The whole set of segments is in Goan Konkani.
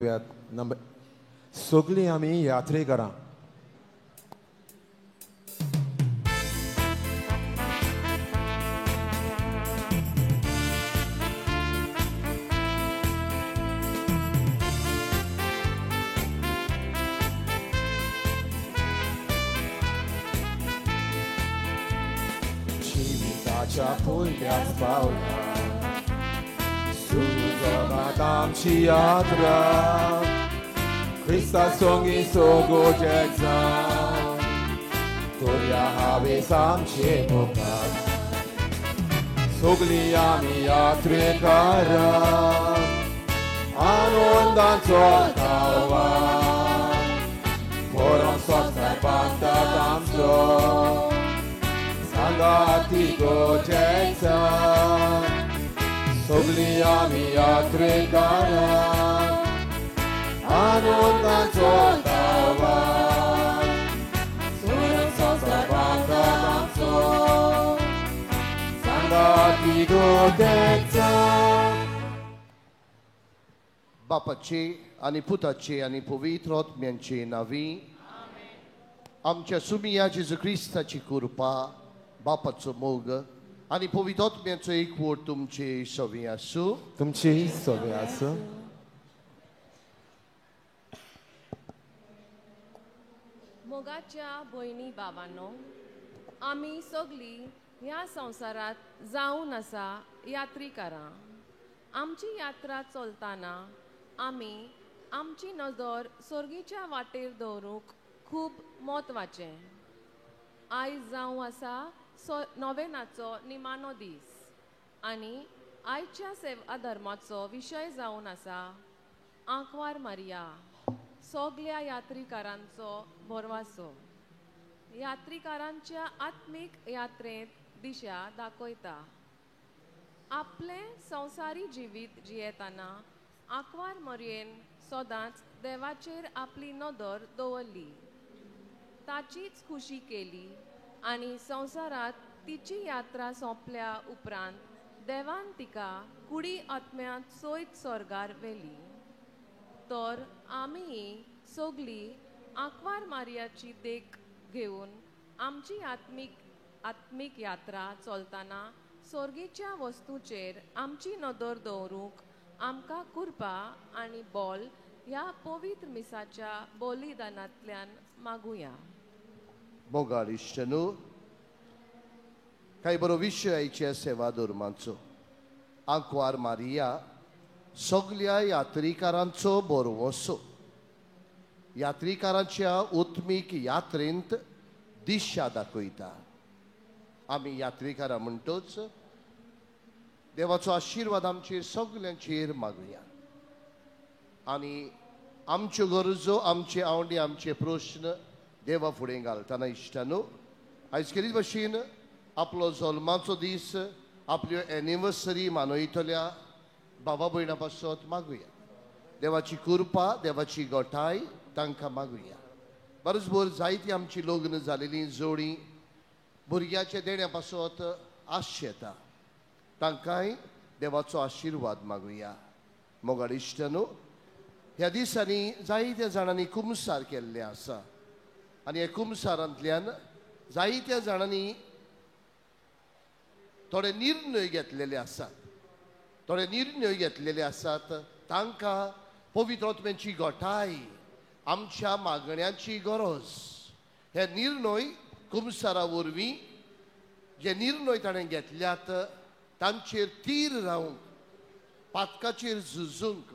नंबर सगळीं आमी यात्रेकरां. जिविताच्या पयल्याच पावलार सुरू जातात आमची यात्रा, क्रिस्ता संगी सोगोजेक जावन तोरया हावेस आमचे मुखार. सगळीं आमी यात्रेकारां आनंदान चलता वाट, बरो संवसार बांदतात आमचो सांगाती गोजेक जावन. सगळीं आमी यात्रेकारां आनंदान चलता वाट, बरो संवसार बांदतात आमचो सांगाती गोजेक जावन. बापाचे आनी पुताचे आनी पवित्र आत्म्यांचे नांवी आमच्या सुमिया जेजू क्रिस्ताची कृपा, बापाचो मोग आनी पवित्र आत्म्याचो एकवट तुमचे सवी आसूं. तुमची सवी आसूं. मोगाच्या भयणी बाबांनो, आमी सगळीं ह्या संवसारांत जावन आसा यात्रीकारां. आमची यात्रा चलतना आमी आमची नदर सर्गीच्या वाटेर दवरूंक खूब म्हत्वाचें. आयज जावं आसा नोवेनाचो निमाणो दीस आनी आयच्या सेवा धर्माचो विशय जावन आसा आंकवार मारिया, सगल्या यात्रीकारांचो भरवासो. यात्रीकारांच्या आत्मीक यात्रेंत दिशा दाखयता. आपलें संवसारी जिवीत जियेतना आंकवार मरयेन सदांच देवाचेर आपली नदर दवरली, ताचीच खुशी केली आनी संवसारांत तिची यात्रा सोंपल्या उपरांत देवान तिका कुडी आत्म्यांत सयत स्वर्गार व्हेली. तर आमी सगळीं आंकवार मारियाची देख घेवन आमची आत्मीक यात्रा चलतना सर्गीच्या वस्तूचेर आमची नदर दवरूंक आमकां कृपा आनी बोल ह्या पवित्र मिसाच्या बलिदानांतल्यान मागुया. मोगाळ इश्टनू, कांय बरो विशय आयच्या सेवा धर्माचो. आंकवार मारिया सगल्या यात्रीकारांचो भरवंसो. यात्रीकारांच्या उत्मीक यात्रेंत दिशा दाखयता. आमी यात्रीकारां म्हणटच देवाचो आशिर्वाद आमचेर सगल्यांचेर मागुया आनी आमच्यो गरजो, आमचे आवडी, आमचे प्रश्न देवा फुडें घालतना इश्टानू, आयज केलीच भशेन आपलो जल्माचो दीस, आपल्यो एनिवर्सरी मनयतल्या बाबा भयणा पासत मागुया. देवाची कृपा, देवाची गोठाय तांकां मागुया. बरोबर जायती आमची लग्न जालेली जोडी भुरग्याच्या देण्या पासत आशेता, तांकांय देवाचो आशिर्वाद मागुया. मोगाळ इश्टानू, ह्या दिसांनी जायत्या जाणांनी कुमसार केल्ले आसा आनी ह्या कुमसारांतल्यान जायत्या जाणांनी थोडे निर्णय घेतलेले आसात. थोडे निर्णय घेतलेले आसात, तांकां पवित्र आत्म्याची गोठाय, आमच्या मागण्यांची गरज. हे निर्णय कुमसारा वरवीं जे निर्णय ताणें घेतल्यात तांचेर तीर रावंक, पातकाचेर झुजूंक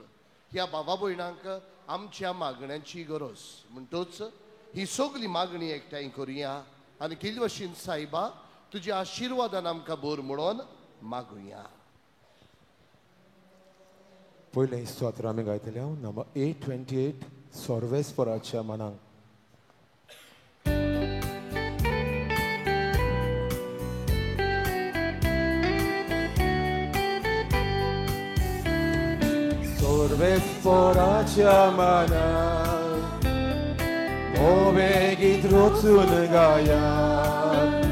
ह्या बाबा भयणांक आमच्या मागण्यांची गरज. म्हणटच ही सगळी मागणी एकठांय करुया आनी केल्ले भशेन सायबा तुज्या आशिर्वादान आमकां बोर म्हणून मागुया. पयलें स्तोत्र आमी गायतले नंबर 828 सर्वेस्पराच्या मनाक. सर्वेस्पराच्या मनाक नवें गीत रचून गायात,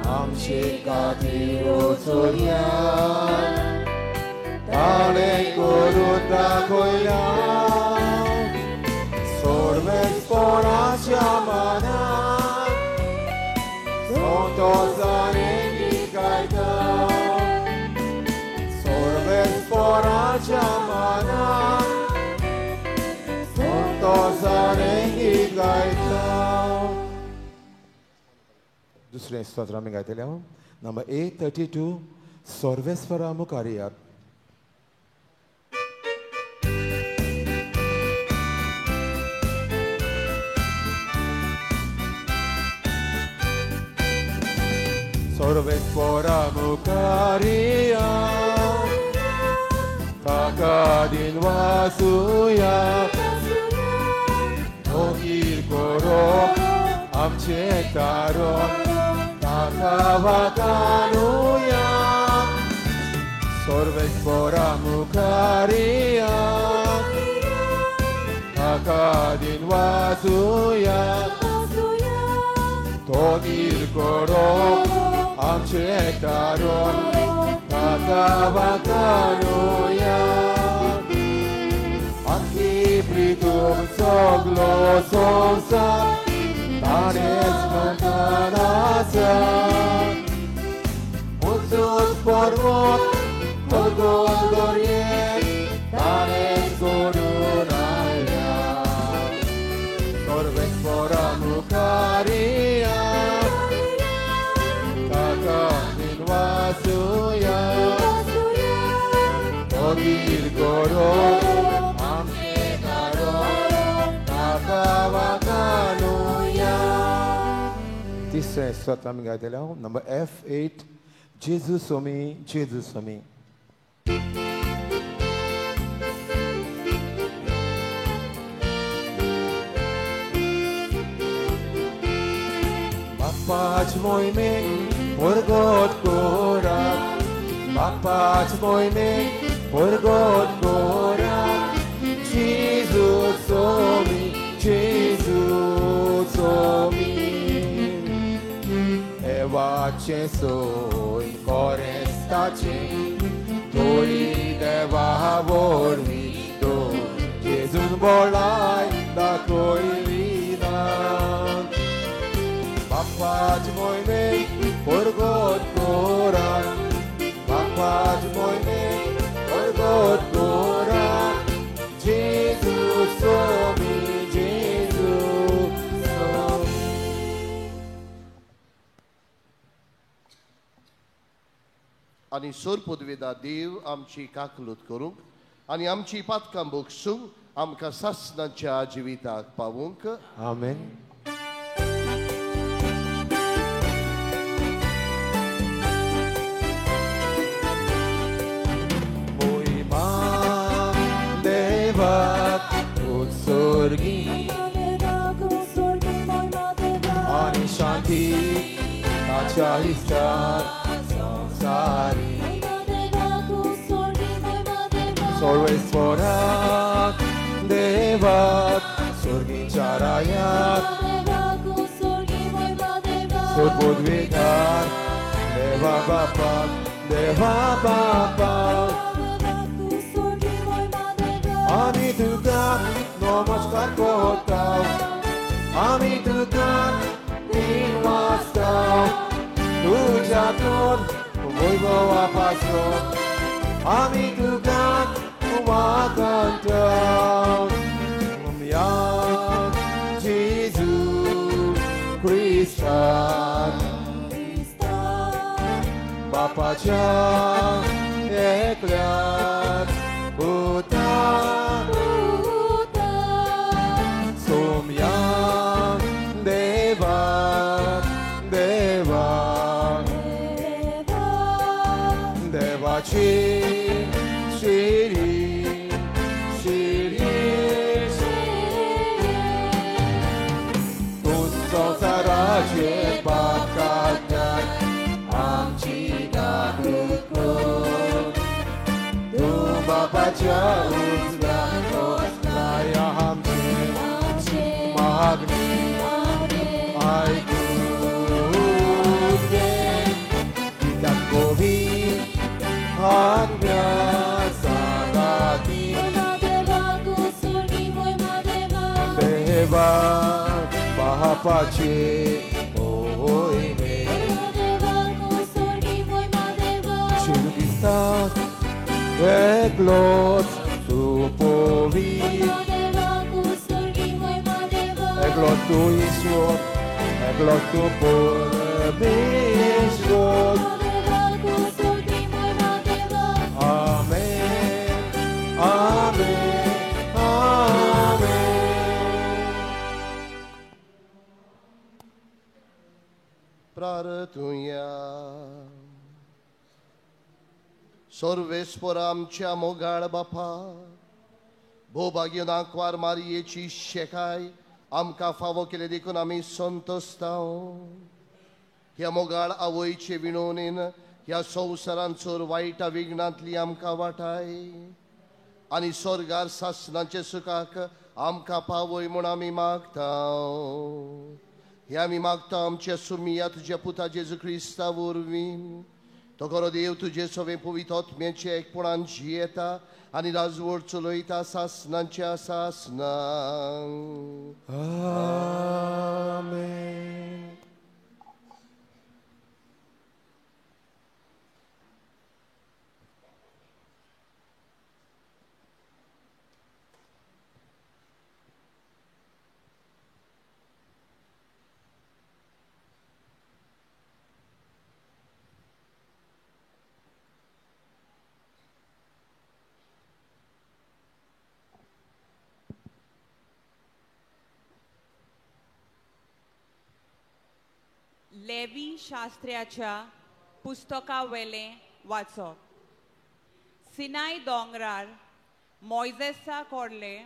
आमचे खातीर वचोया ताणें करून दाखयला. पोराच्या मनात संतोषाने गीत गायता सर्वेस्पोराच्या मनात संतोषाने गीत गायता. दुसरें स्तोत्र आमी गायतले नंबर 832 सर्वेस्परा मुखार. सर्वेस्परा मुखारिया ताका दिन वासुया तोगीर करो आमचे तारो ताका वाकानुया सर्वेस्परा मुखारिया ताका दिन वासुया तोगीर करो आमचे तारो ताका वाकानुया आखी प्रितूम सगलो संसार ताणेच म्हणटान आसा उंच पर्वत खोल दर्ये ताणेच घडून हाडल्या सर्वेस्परा मुखारिया ताका दिन वासुया तोगीर करो आमचे तारो ताका वाकानुया. तिसरें स्तोत्र आमी गायतले नंबर F8 जेजू स्वामी जेजू स्वामी. बापाच मोहिमे परगट कोरात बापाच मोहिमे परगट कोरात जेजू स्वामी जेजू स्वामी. देवाचें सोय कोरेस्ताचें धोळी देवा वरवीं तो जेजून बोलाय दाखयली ना बापाच मोहिमे परगट कोरात बापाच मोहिमे परगट कोरात जेजू स्वामी जेजू स्वामी. आनी सोरपुदवेदा देव आमची काकलूत करूंक आनी आमची पातकां भोगसूंक आमकां सासणाच्या जिविताक पावूंक. आमेन. मोहिमा देवाक उत्सर्गी आनी शांती ताच्या इश्टाक संवसारी सर्वेस्पराक देवाक स्वर्गीच्या रायाक सोदबुदविकार देवा बापाक देवा बापाक आमी तुका नमस्कार करता आमी तुका वाचता तुज्या तून वैभवा पासून आमी तुका वागंता. जेजू क्रिस्तान बापाच्या एकल्याक पुताक सोम्या देवा देवा देवाची शिरी शिरी तूं संवसाराचे पाप काडटाय आमची जागृत कर तूं बापाच्या उजव्या बसलाय आमचे मागणी आयकून घे कित्याक कोवी आत्म्या सांगाती देवा पापाचे मोहिमे जेजू क्रिस्ताक एकलोच सुपोवी एकलो तूं ईश्वर एकलो तूं परमेश्वर. आमेन आमेन आमेन. प्रार्थुया. सर्वेस्पर आमच्या मोगाळ बापा, भोवभाग्य नाकवार मारयेची शेकाय आमकां फावो केले देखून आमी संतोस्तांव. ह्या मोगाळ आवयचे विणोवणेन ह्या संवसारान चड वायटा विघ्नांतली आमकां वाटाय आनी स्वर्गार सासणाचे सुखाक आमकां पावय म्हूण आमी मागता. हे आमी मागता आमच्या सुमिया तुज्या पुता जेजू क्रिस्ता वरवीं. तो खरो देव तुजे सवे पवित्र आत्म्याचे एकपणान जियेता आनी राजवट चलयता सासणाच्या सासणांक. आमेन. लेवी शास्त्र्याच्या पुस्तकावेलें वाचप. सिनाय दोंगरार मोयजेसा कोडले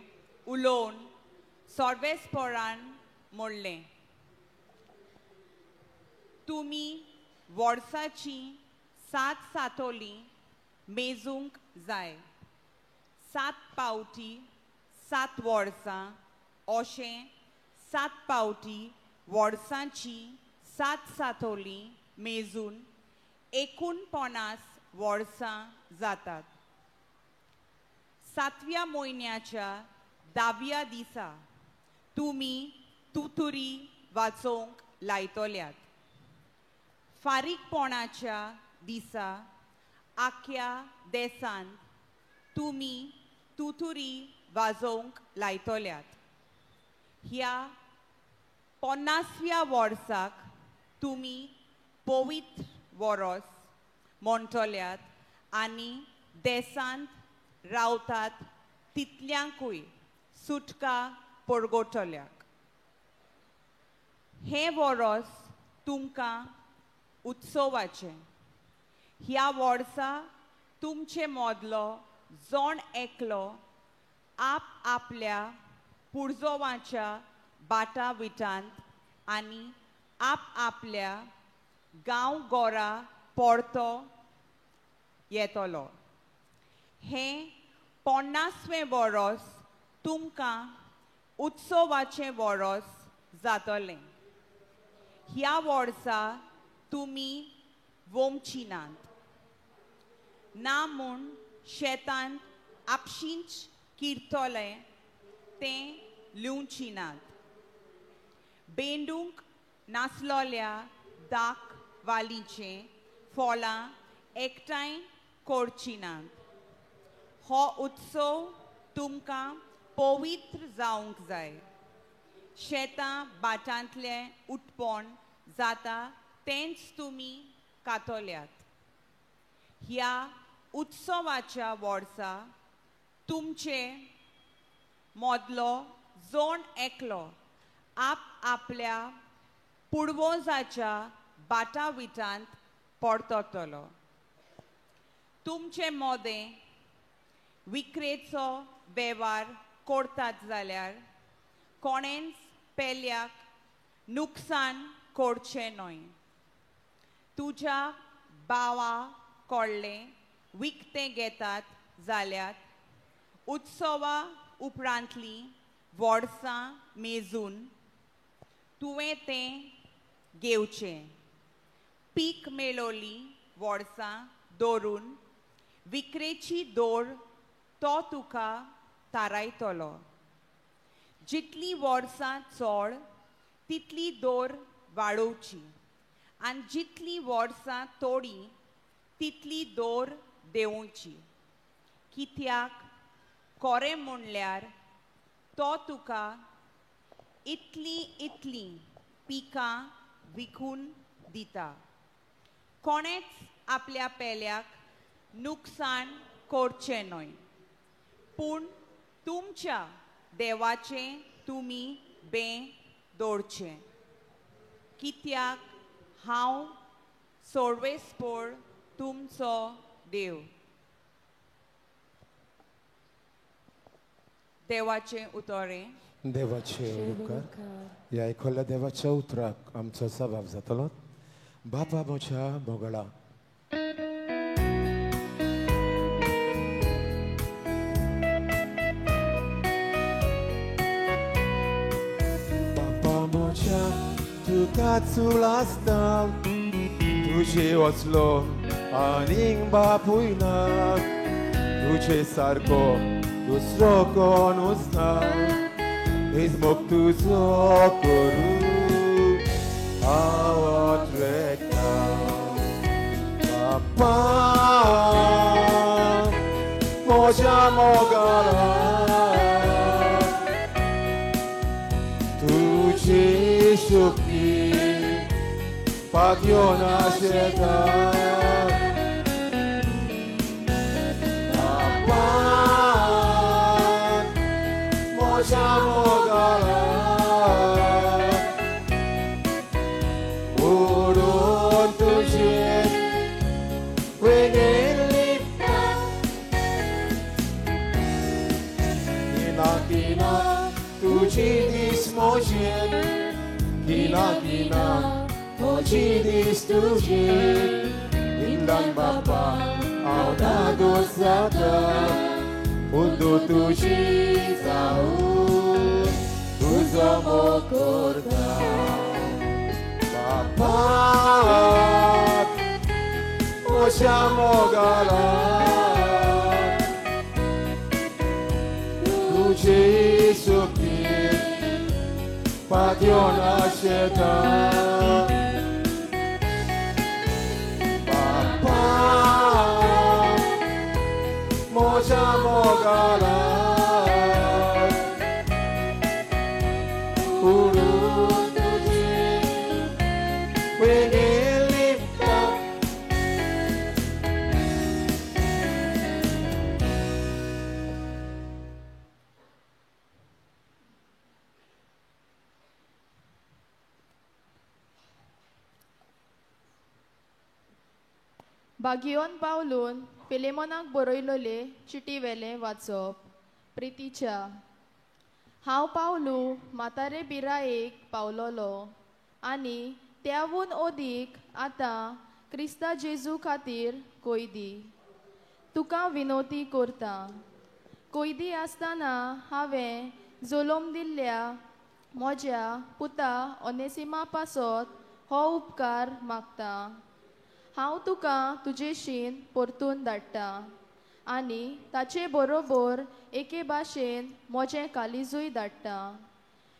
उलोवन सर्वेस्परान म्हणलें, तुमी वर्साचीं 7 सातोलीं मेजूंक जाय. 7 पावटी 7 वर्सां अशें 7 पावटी वर्सांची 7 सातोलीं मेजून 49 वर्सां जातात. 7व्या म्हयन्याच्या 10व्या दिसा तुमी तुतुरी वाचोवंक लायतल्यात. फारीकपणाच्या दिसा आख्या देसांत तुमी तुतुरी वाजोवंक लायतल्यात. ह्या 50व्या वर्साक तुमी पवित्र वरोस म्हणटल्यात आनी देसांत रावतात तितल्यांकूय सुटका परगटल्याक. हें वरोस तुमकां उत्सवाचें. ह्या वर्सा तुमचे मदलो जण एकलो आप आपल्या पुर्जोवाच्या बाटा विटांत आनी आप आपल्या गांव गोरा परतो येतलो. हें 50वें वरोस तुमकां उत्सवाचें वरोस जातलें. ह्या वर्सा तुमी वोमची नात ना म्हूण शेतांत आपशींच किरतलें तें लिवची नात. बेंडूंक नासलोल्या दाक वालीचें फळां एकठांय करची नात. हो उत्सव तुमकां पवित्र जावंक जाय. शेतां भाटांतलें उत्पन्न जाता तेंच तुमी कातल्यात. ह्या उत्सवाच्या वर्सा तुमचे मदलो जण एकलो आप आपल्या पुर्वजाच्या बाटा विटांत परततलो. तुमचे मदें विक्रेचो वेव्हार करतात जाल्यार कोणेंच पेल्याक नुकसान करचें न्हय. तुज्या भावा कडलें विकतें घेतात जाल्यार उत्सवा उपरांतलीं वर्सां मेजून तुवें तें घेवचें. पीक मेळोली वर्सां दवरून विक्रेची दोर तो तुका थारायतलो. जितलीं वर्सां चड तितली दोर वाडोवची आनी जितली वर्सां थोडी तितली दोर देंवोवची. कित्याक कोरें म्हणल्यार तो तुका इतली इतली पिकां विकून दिता. कोणेच आपल्या पेल्याक नुकसान करचें न्हय, पूण तुमच्या देवाचें तुमी बें दवरचें. कित्याक हांव सोडवेस्पोर तुमचो देव. देवाचें उतरें. देवाचे उपकार. ह्या आयकल्ल्या देवाच्या उतराक आमचो सबाव जातलो. बापा म्हज्या मोगळा, बापा म्हज्या तुका चूल आसता, तुजे वचलो आनीक बापूय ना, तुजे सारको दुसरो कोणूच ना, मोग तुजो करूं हांव अट्रेक्टा. बापा म्हज्या मोगाला तुजी शक्ती पातयो नाशेता. बापा म्हज्या मोगाला उडून तुजे वेगेन लिपता. किना किना तुजी दीस म्हजेर, किना किना म्हजी दीस तुजेर, इतल्यान बापा हांव धादोस जाता, उदो तुजी जावूं तुजो मोग करता. बापा म्हज्या मोगाला तुजी शक्ती पातयो नाशेता. बापा म्हज्या मोगाला उडून तुजे वेगेन लिपता. बागियोन पावलून फिलेमोनाक बरयलोले चिटी वेलें वाचप. प्रितीच्या, हांव पावलू म्हातारे बिरायेक पावलोलो आनी त्यावून ओदीक आतां क्रिस्ता जेजू खातीर कोयदी. तुका विनोती करता. कोयदी आसतना हांवें जलोम दिल्ल्या म्हज्या पुता ओनेसिमा पासत हो उपकार मागता. हांव तुका तुजेशीन परतून धाडटा आनी ताचे बरोबर एके भाशेन म्हजें कालिजूय धाडटा.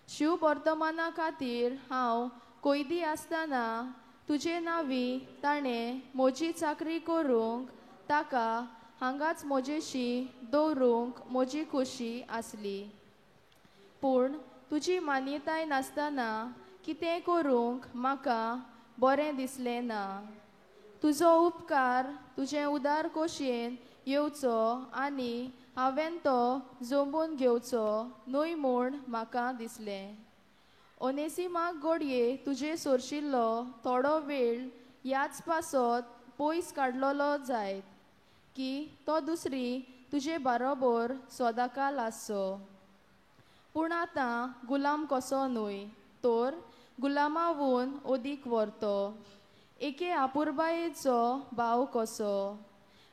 शिव वर्तमाना खातीर हांव कोयदी आसतना तुजे नांवी ताणें म्हजी चाकरी करूंक ताका हांगाच म्हजेशी दवरूंक म्हजी खोशी आसली. पूण तुजी मान्यताय नासतना कितें करूंक म्हाका बरें दिसलें ना. तुजो उपकार तुजें उदार खोशयेन येवचो आनी हांवें तो जमून घेवचो न्हय म्हूण म्हाका दिसलें. ओनेसिमाक घडये तुजे सोरशिल्लो थोडो वेळ ह्याच पासत पयस काडलेलो जायत की तो दुसरी तुजे बरोबर सदांकाल आसचो. पूण आतां गुलाम कसो न्हय तर गुलामावून अदीक व्हरतो, एके आपुरबायेचो भाव कसो.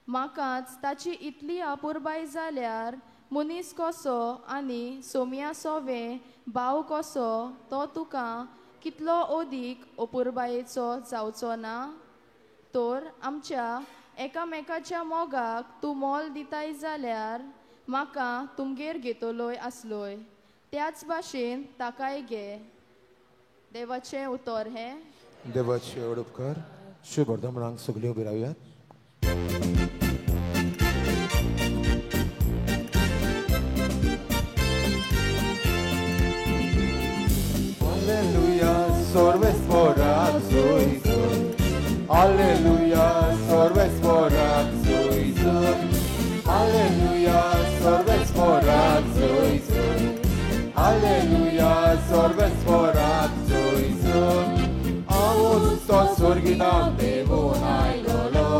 म्हाकाच ताची इतली आपुरबाय जाल्यार मनीस कसो आनी सोम्या सोवे भाव कसो तो तुका कितलो अदीक अपुरबायेचो जावचो ना. तर आमच्या एकामेकाच्या मोगाक तूं मोल दिताय जाल्यार म्हाका तुमगेर घेतलोय आसलोय, त्याच भाशेन ताकाय घे. देवाचें उतर हें. देवाचे उपकार. शुभ अर्दमणांक सगल्यो उबी रावयात. Alleluia, sorvesporat zoizor. Alleluia, sorvesporat zoizor. Alleluia, sorvesporat zoizor. Alleluia, sorvesporat zoizor. Augusto surgita devon ailolo.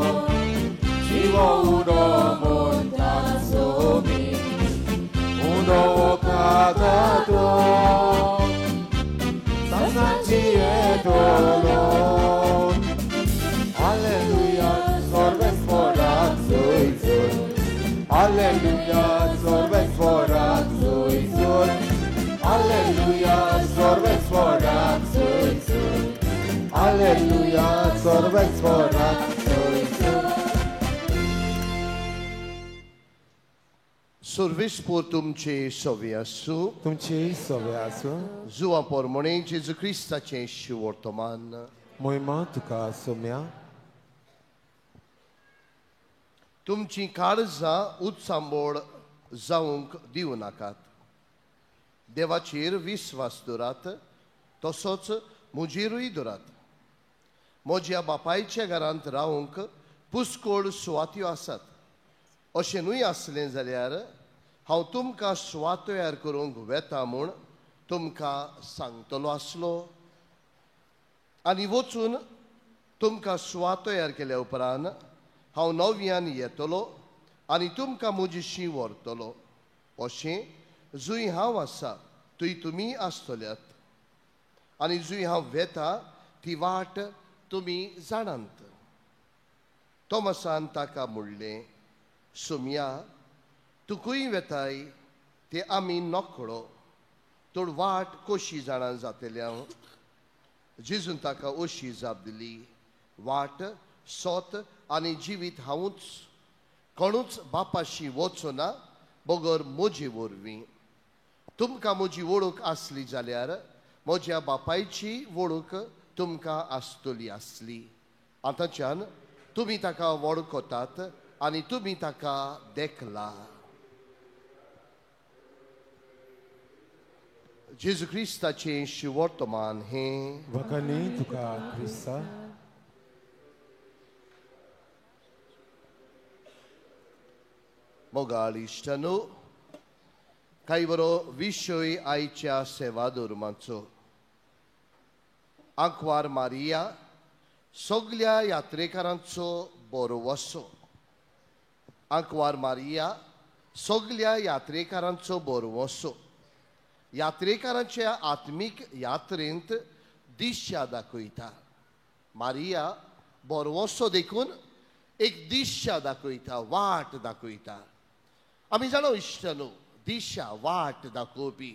Chivo uno montazomi. Uno ocadato. Alleluia, sorvesporat zoizor. Alleluia, sorvesporat zoizor. Alleluia, sorvesporat zoizor. Alleluia, sorvesporat zoizor. Survispor तुमचे सवे आसूं. तुमचे सवे आसूं. जुआ पोरमोणे जेजू क्रिस्ताचें शिवर्तमान. मोहिमा तुका सोम्या. तुमची काळजां उत्सांबोळ जावंक दिवं नाकात. देवाचेर विस्वास दवरात तसोच म्हजेरूय दवरात. म्हज्या बापायच्या घरांत रावंक पुस्कोळ सुवात्यो आसात. अशें न्हय आसलें जाल्यार हांव तुमकां सुवात तयार करूंक वेता म्हूण तुमकां सांगतलो आसलो. आनी वचून तुमकां सुवात तयार केल्या उपरांत हांव नव्यान येतलो आनी तुमकां म्हजीशी व्हरतलो. अशें जंय हांव आसा थंय तुमी आसतल्यात आनी जंय हांव वेता ती वाट तुमी जाणात. तोमसान ताका म्हणलें, सोम्या, तूं खंय वेताय ते आमी नकळो, तर वाट कशी जाणा जातल्या? जेजून ताका अशी जाप दिली, वाट, सोत आनी जिवीत हांवूच. कोणूच बापाशी वचना बगर म्हजे वरवीं. तुमकां म्हजी वळख आसली जाल्यार म्हज्या बापायची वळख तुमकां आसतली आसली. आतांच्यान तुमी ताका वळखतात आनी तुमी ताका देखला. जेजू क्रिस्ताचें शिवर्तमान हें. वखणी तुका क्रिस्ता. मोगाळ इश्टानो, कांय बरो विशय आयच्या सेवा धर्माचो. आंकवार मारिया सगल्या यात्रेकारांचो बरो वसो. आंकवार मारिया सगल्या यात्रेकारांचो बरो वसो. यात्रेकारांच्या आत्मीक यात्रेंत दिशा दाखयता. मारिया बरवसो देखून एक दिशा दाखयता, वाट दाखयता. आमी जाणा इश्टानो, दिशा वाट दाखोवपी.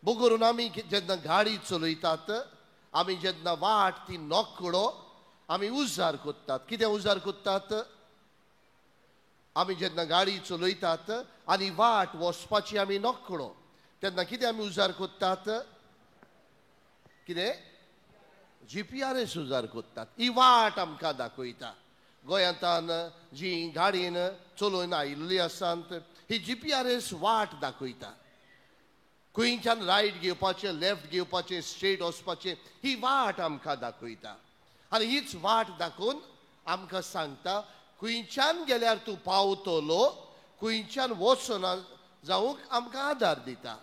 बगरून आमी जेन्ना गाडी चलयतात, आमी जेन्ना वाट ती नकळो आमी उजार कोत्तात. कितें उजार कोत्तात? आमी जेन्ना गाडी चलयतात आनी वाट वचपाची आमी नकळो तेन्ना कितें आमी उजार कोत्तात? कितें? GPRS उजार कोत्तात. ही वाट आमकां दाखयता. गोंयांतान जी गाडयेन चलोवन आयिल्ली आसात ही GPRS वाट दाखयता. खंयच्यान रायट घेवपाचें, लेफ्ट घेवपाचें, स्ट्रेट वचपाचें, ही वाट आमकां दाखयता. आनी हीच वाट दाखोवन आमकां सांगता खंयच्यान गेल्यार तूं पावतलो, खंयच्यान वचना जावंक आमकां आदार दिता.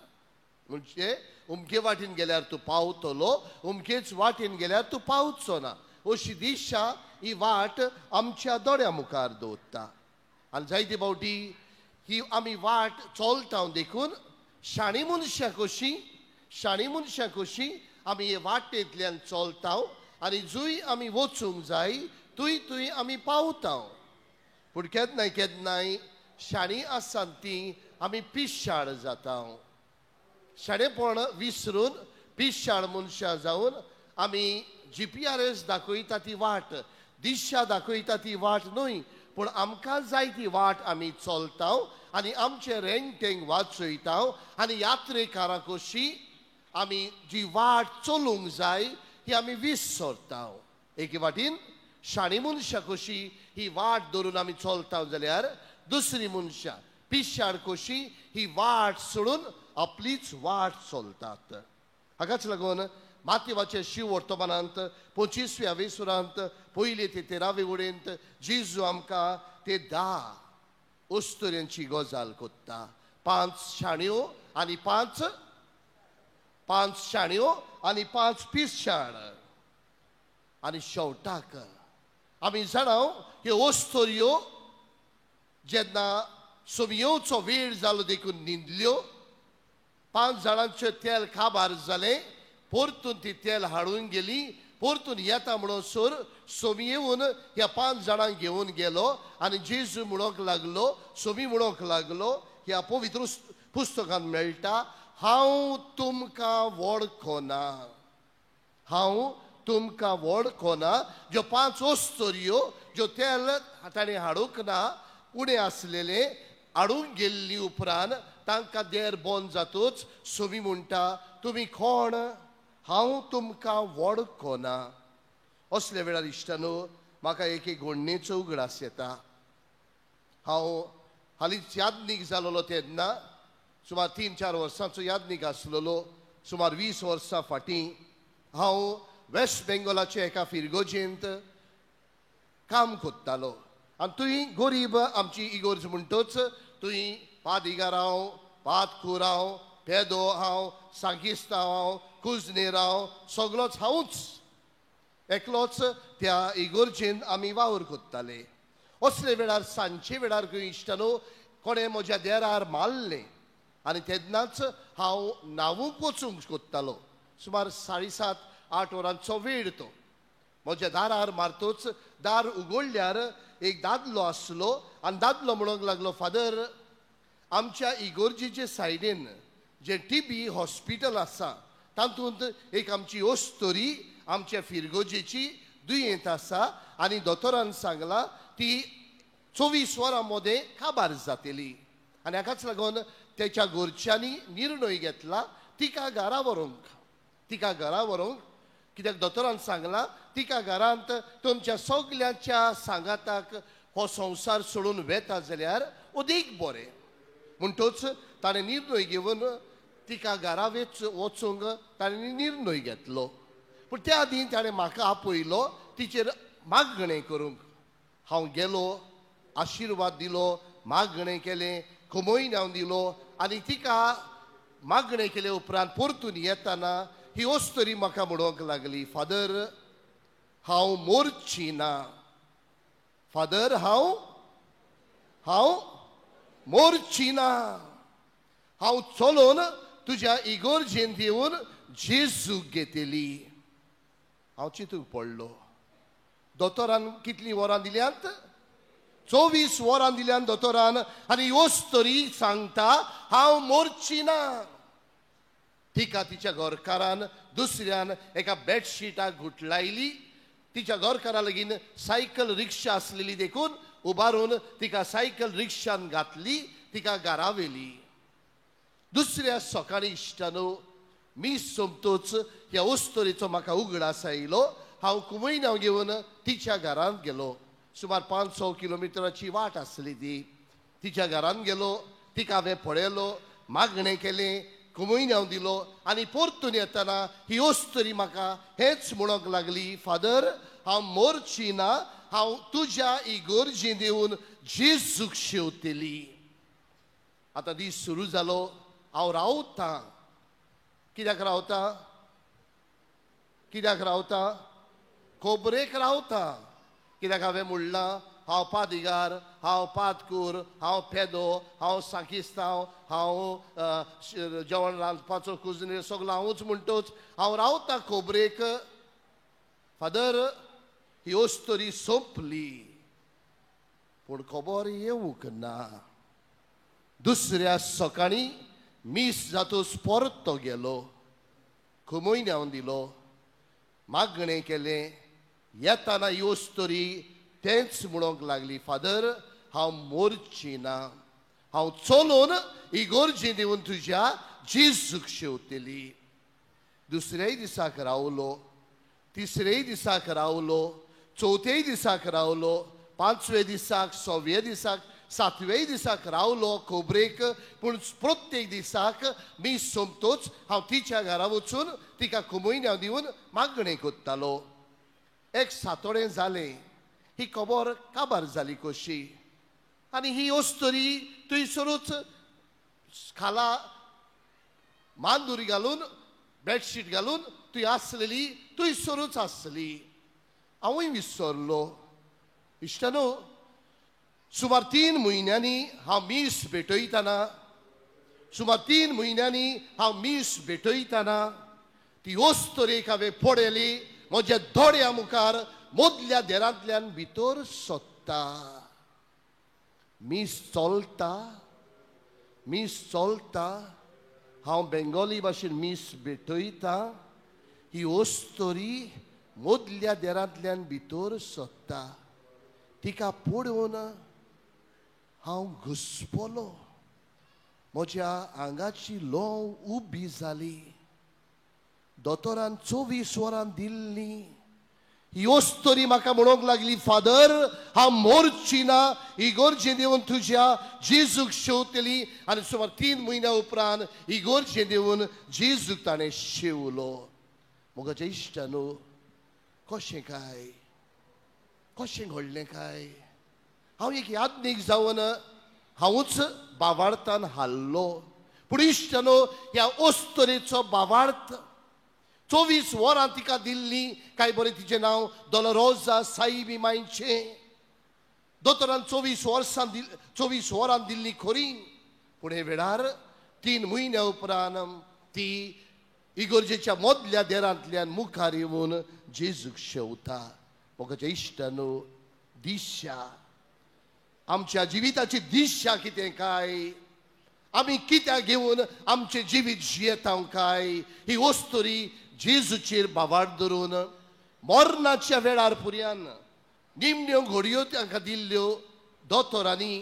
म्हणजे उमके वाटेन गेल्यार तूं पावतलो, उमकेच वाटेन गेल्यार तूं पावचो ना, अशी दिशा ही वाट आमच्या दोळ्या मुखार दवरता. आनी जायते फावटी ही आमी वाट चलता देखून शाणी मनशां कशी, शाणी मनशां कशी आमी हे वाटेंतल्यान चलता आनी जंय आमी वचूंक जाय थंय थंय आमी पावता. पूण केन्नाय केन्नाय शाणी आसात ती आमी पिशाळ जाता. शाणेपण विसरून पिशाळ मनशां जावन आमी GPRS दाखयता ती वाट, दिशा दाखयता ती वाट न्हय, पूण आमकां जाय ती वाट आमी चलता आनी आमचें रेंगटेंग वाचयता आनी यात्रेकारां कशी आमी जी वाट चलूंक जाय ही आमी विसरता. एके वाटेन शाणी मनशां कशी ही वाट धरून आमी चलता जाल्यार दुसरी मनशां पिशाड कशी ही वाट सोडून आपलीच वाट चलतात. हाकाच लागून मातेवाचे शिव वर्तमानांत 25व्या वेसुरांत पयले ते 13वे वळींत जेजू आमकां ते 10 अस्तुऱ्यांची गजाल कोत्ता. 5 शाण्यो आनी 5 शाण्यो आनी 5 पिशाड. आनी शेवटाक आमी जाणाव ह्यो अस्तुऱ्यो जेन्ना सोमयेवचो वेळ जालो देखून न्हिदल्यो. 5 जाणांचें तेल काबार जालें, परतून ती तेल हाडून गेली. परतून येता म्हणून सर सोमी येवन ह्या 5 जाणांक घेवन गेलो आनी जेजू म्हणूंक लागलो, सोमी म्हणूंक लागलो, ह्या पवित्र पुस्तकांत मेळटा, हांव तुमकां वळखना, हांव तुमकां वळखना. ज्यो 5 अस्तुऱ्यो ज्यो तेल ताणें हाडूंक ना, उणें आसलेलें हाडूंक गेल्ली उपरांत तांकां देर बंद जातूच सोमी म्हणटा, तुमी कोण, हांव तुमकां वळखना. असल्या वेळार इश्टानो म्हाका एक एक घडणेचो उगडास येता. हांव हालींच यादनीक जालोलो तेन्ना सुमार 3-4 वर्सांचो यादनीक आसलेलो. सुमार 20 वर्सां फाटीं हांव वेस्ट बेंगॉलाच्या एका फिरगोजेंत काम कोत्तालो. आनी तुंय गरीब आमची इगोर्ज म्हणटच तुंय पादिगार हांव, पादकूर हांव, पेदो हांव, सांगिस्तांव हांव, कुजनेर हांव, सगलोच हांवूच एकलोच त्या इगोर्जेन आमी वावर कोत्ताले. असले वेळार सांजचे वेळार खंय इश्टानो कोणें म्हज्या देरार मारलें आनी तेन्नाच हांव न्हावूंक वचूंक कोत्तालो. सुमार 7:30-8 वरांचो वेळ तो. म्हज्या दारार मारतोच दार उगडल्यार एक दादलो आसलो आनी दादलो म्हणूंक लागलो, फादर, आमच्या इगोर्जेचे सायडीन जें टीबी हॉस्पिटल आसा तातूंत एक आमची अस्तुरी आमच्या फिरगोजेची दुयेंत आसा आनी दोतोरान सांगलां ती 24 वरां मदें काबार जातली. आनी हाकाच लागून तेच्या घरच्यांनी निर्णय घेतला तिका घरा व्हरूंक, तिका घरा व्हरूंक, कित्याक दोतोरान सांगलां तिका घरांत तुमच्या सगल्यांच्या सांगाताक हो संवसार सोडून वेता जाल्यार अदीक बरें. म्हणटच ताणें निर्णय घेवन तिका घरा वचूंक ताणें निर्णय घेतलो. पूण त्या आदीं ताणें म्हाका आपयलो तिचेर मागणें करूंक. हांव गेलो, आशिर्वाद दिलो, मागणें केलें, कमयन हांव दिलो आनी तिका मागणें केले उपरांत परतून येताना ही अस्तुरी म्हाका म्हणूंक लागली, फादर, हांव मोरची ना, फादर, हांव हांव मोरची ना, हांव चलोन तुज्या इगोर्जेंत येवन जेजूक घेतली. हांव चिंतूंक पडलो. दोतोरान कितलीं वरां दिल्यांत? 24 वरां दिल्यान दोतोरान. आनी अस्तुरी सांगता हांव मोरची ना. तिका तिच्या घरकारान दुसऱ्यान एका बेडशीटाक गुटलायली. तिच्या घरकारा लगीन सायकल रिक्षा आसलेली देखून उबारून तिका सायकल रिक्षान घातली, तिका घरा व्हेली. दुसऱ्या सकाळी इश्टानो मीस सोमतोच ह्या अस्तुरेचो म्हाका उगडास आयलो. हांव कुमयनांव घेवन तिच्या घरांत गेलो. सुमार 500 किलोमिटराची वाट आसली ती. तिच्या घरांत गेलो, तिका हांवें पळयलो, मागणें केलें, कुमयनांव दिलो आनी परतून येतना ही अस्तुरी म्हाका हेंच म्हणूंक लागली, फादर, हांव मोरची ना, हांव तुज्या इगोर्जेंत येवन जेजूक शेवतली. आतां दीस सुरू जालो. हांव रावतां. कित्याक रावता? कित्याक रावता? खबरेक रावता. कित्याक हांवें म्हणलां हांव पादिगार, हांव पादकूर, हांव पेदो, हांव सांकिस्तांव, हांव जेवण रांदपाचो कुजनेर, सगलो हांवूच म्हणटोच हांव रावता खबरेक. फादर, ही अस्तुरी सोंपली पूण खबर येवंक ना. दुसऱ्या सकाळीं मीस जातूच परतो गेलो, कुमयन्याव दिलो, मागणें केलें. येताना ही अस्तुरी तेंच म्हणूंक लागली, फादर, हांव मोरची ना, हांव चलोन इगोर्जेंत येवन तुज्या जेजूक शेवतली. दुसऱ्याय दिसाक रावलो, तिसरेय दिसाक रावलो, चवथेय दिसाक रावलो, पांचवे दिसाक, सव्वे दिसाक, सातवेय दिसाक रावलो खबरेक. पूण प्रत्येक दिसाक मीस सोंपतोच हांव तिच्या घरा वचून तिका कुमयन्यांव दिवन मागणें करतालो. एक सातोडें जालें, ही खबर काबार जाली कशी आनी ही अस्तुरी थंयसरूच खाला मांदुरी घालून बेडशीट घालून थंय आसलेली, थंयसरूच आसली. हांवूय विसरलो. इश्टानो, सुमार 3 म्हयन्यांनी हांव मीस भेटयतना, सुमार 3 म्हयन्यांनी हांव मीस भेटयतना ती अस्तुरेक हांवें पळयली म्हज्या दोळ्या मुखार मदल्या देरांतल्यान भितर सोदता. मीस चलता, मीस चलता, हांव बेंगोली भाशेन मीस भेटयता, ही अस्तुरी मदल्या देरांतल्यान भितर सोदता. तिका पळोवन हांव घुसपलो. म्हज्या आंगाची लोंव उबी जाली. दोतोरान 24 वरां दिल्ली. ही अस्तुरी म्हाका म्हणूंक लागली, फादर हांव मोरची ना, इगोर्जे देवन तुज्या जेजूक शेवतली. आनी सुमार 3 म्हयन्या उपरांत इगोर्जे देवन जेजूक ताणें शेवलो. म्हज्या इश्टानो, कशें काय, कशें घडलें काय? हांव एक यादनीक जावन हांवूच बावार्थान हाल्लो. पूण इश्टानो, ह्या अस्तुरेचो बावार्थ 24 वरां तिका दिल्ली. काय बरें तिचें नांव दोलोरोजा साईबी मांयचें. दोतोरान 24 वर्सां 24 वरां दिल्ली खरी, पूण हे वेळार 3 म्हयन्या उपरांत ती इगोर्जेच्या मदल्या देरांतल्यान मुखार येवन जेजूक शेवता. म्हज्या इश्टानो, दिशा, आमच्या जिविताची दिशा कितें काय? आमी कित्याक घेवन आमचें जिवीत जियेता काय? ही अस्तुरी जेजूचेर बावार धरून मरणाच्या वेळार पुर्यान निमण्यो घडयो तांकां दिल्ल्यो दोतोरांनी.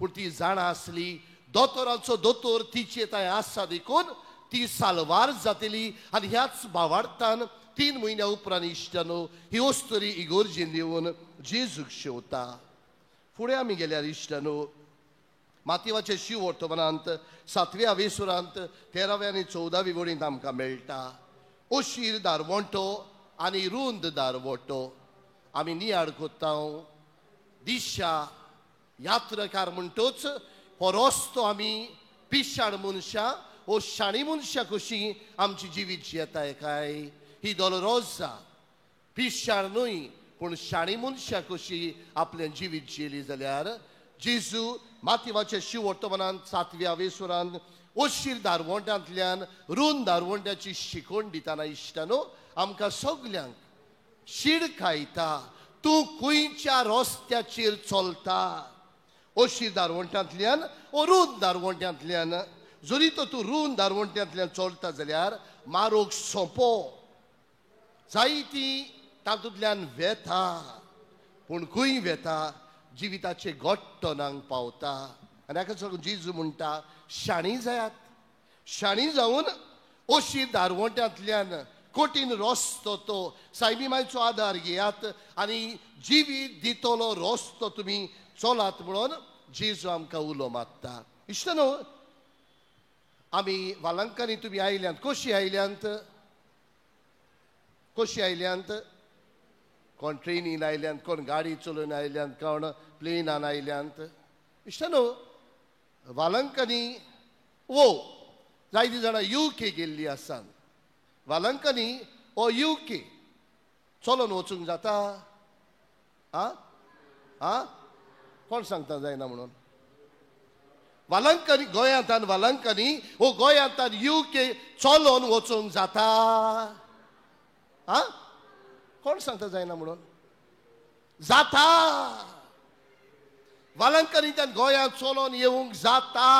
पूण ती जाणा आसली दोतोरांचो दोतोर तिचे थंय आसा देखून ती साल्वार जातली. आनी ह्याच बावार्थान 3 म्हयन्या उपरांत इश्टानो ही अस्तुरी इगोर्जेन येवन जेजूक शेवता. फुडें आमी गेल्यार इश्टानो, मातेवाचे शिव वर्तमानांत 7व्या वेसुरांत 13व्या आनी 14वी वळींत आमकां मेळटा अशीर दारवंटो आनी रुंद दारवंटो. आमी नियाळ करता दिशा यात्रकार म्हणटोच हो रस्तो आमी पिशाण मनशां ओ शाणी मनशां कशी आमची जिवीत जियेताय काय? ही दोलोरोजा पिशाण न्हय पूण शाणी मनशां कशी आपलें जिवीत जियेली जाल्यार जेजू मातेवाच्या शिव वर्तमानांत 7व्या वेसुरांत अशीर दारवंट्यांतल्यान रुंद दारवंट्याची शिकवण दितना इश्टानो आमकां सगल्यांक शिडकायता, तूं खंयच्या रस्त्याचेर चलता? अशीर दारवंट्यांतल्यान ओ रुंद दारवंट्यांतल्यान. जरी तर तूं रुंद दारवंट्यांतल्यान चलता जाल्यार मारोग सोंपो, जायती तातूंतल्यान वेता, पूण खंय वेता? जिविताचे गोट्टनांक पावता. आनी हाका लागून जेजू म्हणटा शाणी जायात. शाणी जावन अशी दारवंट्यांतल्यान कठीण रस्तो तो सायबी मायचो आदार घेयात आनी जिवीत दितलो रस्तो तुमी चलात म्हणून जेजू आमकां उलो मारता. इश्टानो, आमी वालंकांनी तुमी आयल्यांत, कशी आयल्यांत? कशी आयल्यांत? कोण ट्रेनीन आयल्यांत, कोण गाडी चलोवन आयल्यांत, कोण प्लेनान आयल्यांत. इश्टानो, वालंकांनी वो जायतीं जाणां युके गेल्लीं आसात. वालंकांनी ओ युके चलोन वचूंक जाता? आं आं कोण सांगता जायना म्हणून? वालंकांनी गोंयांतान, वालंकांनी ओ गोंयांतान युके चलोन वचूंक जाता? आं कोण सांगता जायना म्हणून? जाता. वालंकांनी गोंयांत चलोन येवंक जाता,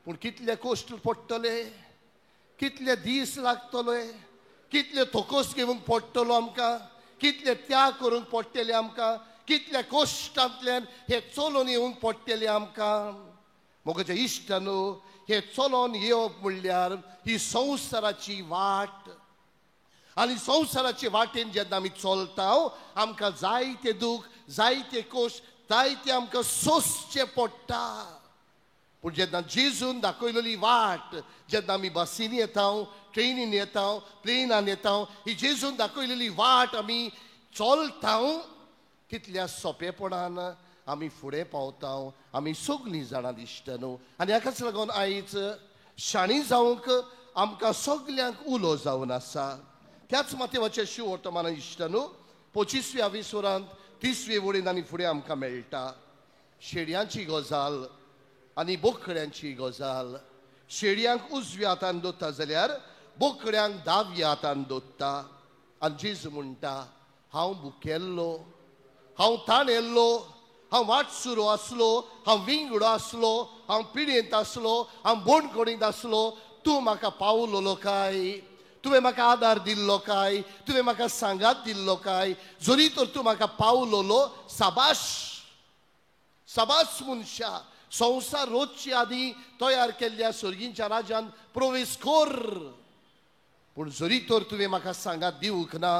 पूण कितले कश्ट पडटले, कितले दीस लागतले, कितले थोकोस घेवंक पडटलो आमकां, कितले त्याग करूंक पडटले आमकां, कितल्या कश्टांतल्यान हे चलोन येवंक पडटले आमकां. म्हज्या इश्टानो, हे चलोन येवप म्हणल्यार ही संवसाराची वाट. आनी संवसाराचे वाटेन जेन्ना आमी चलता आमकां जायते दूख, जायते कोश, जायते आमकां सोंसचें पडटा. पूण जेन्ना जेजून दाखयलेली वाट, जेन्ना आमी बसींनी येता, ट्रेनीन येता, प्लेनान येता, ही जेजून दाखयलेली वाट आमी चलता, कितल्या सोंपेपणान आमी फुडें पावता. आमी सगळीं जाणां दिश्ट न्हू. आनी हाकाच लागून आयज शाणी जावंक आमकां सगल्यांक उलो जावन आसा. त्याच माथेवाचें शिव वर्तमान इश्ट न्हू 25व्या विसुरांत 30वे वळीन आनी फुडें आमकां मेळटा शेडयांची गजाल आनी बोकड्यांची गजाल. शेडयांक उजव्या हातान दोता जाल्यार बोकड्यांक दाव्या हातान दोता. आनी जेजू म्हणटा, हांव भुकेल्लो, हांव ताणेल्लो, हांव वाटसुरो आसलो, हांव विंगडो आसलो, हांव पिडेंत आसलो, हांव बोणकोणींत आसलो, तूं म्हाका पावलोलो काय? तुवें म्हाका आदार दिल्लो काय? तुवें म्हाका सांगात दिल्लो काय? जरी तर तूं म्हाका पावलोलो, साबाश साबास मनशा, संवसार रोजचे आदी तयार केल्ल्या सर्गींच्या राज्यान प्रवेश कर. पूण जरी तर तुवें म्हाका सांगात दिवंक ना,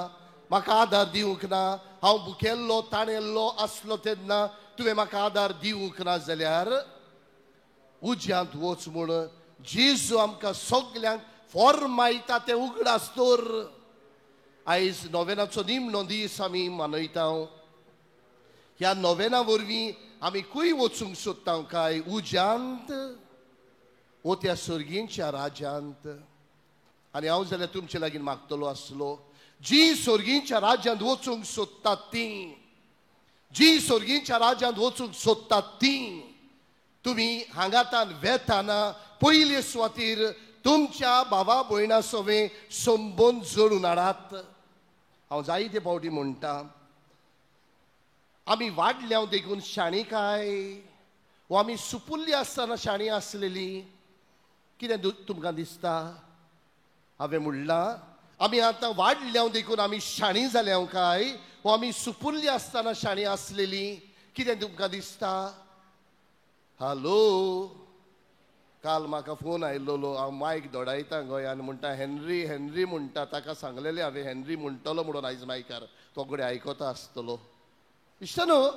म्हाका आदार दिवंक ना, हांव भुकेल्लो ताणेल्लो आसलो तेन्ना तुवें म्हाका आदार दिवंक ना जाल्यार उज्यांत वच म्हूण जेजू आमकां सगल्यांक फॉर्मायता तें उगडास दवर. आयज नोवेनाचो निमणो दीस आमी मनयता. ह्या नोवेना वरवीं आमी खंय वचूंक सोदता काय? उज्यांत वो त्या सर्गींच्या राज्यांत. आनी हांव जाल्यार तुमचे लागीं मागतलो आसलो, जी सर्गींच्या राज्यांत वचूंक सोदतात ती, जी सर्गींच्या राज्यांत वचूंक सोदतात ती तुमी हांगातान वेताना पयले सुवातीर तुमच्या भावा भयणा सवें संबंद जोडून हाडात. हांव जायते फावटी म्हणटा, आमी वाडल्या देखून शाणी काय वो आमी सुपुल्ली आसतना शाणी आसलेली कितें तुमकां दिसता? हांवें म्हणलां, आमी आतां वाडल्या देखून आमी शाणी जाल्या काय वो आमी सुपुल्ली आसतना शाणी आसलेली कितें तुमकां दिसता? हॅलो, काल म्हाका फोन आयलोलो, हांव मायक दोडायता गोंयान, म्हणटा हेनरी हेनरी म्हणटा. ताका सांगलेलें हांवें हेनरी म्हणटलो म्हणून आयज मायकार, तो कडेन आयकता आसतलो. इश्ट न्हू,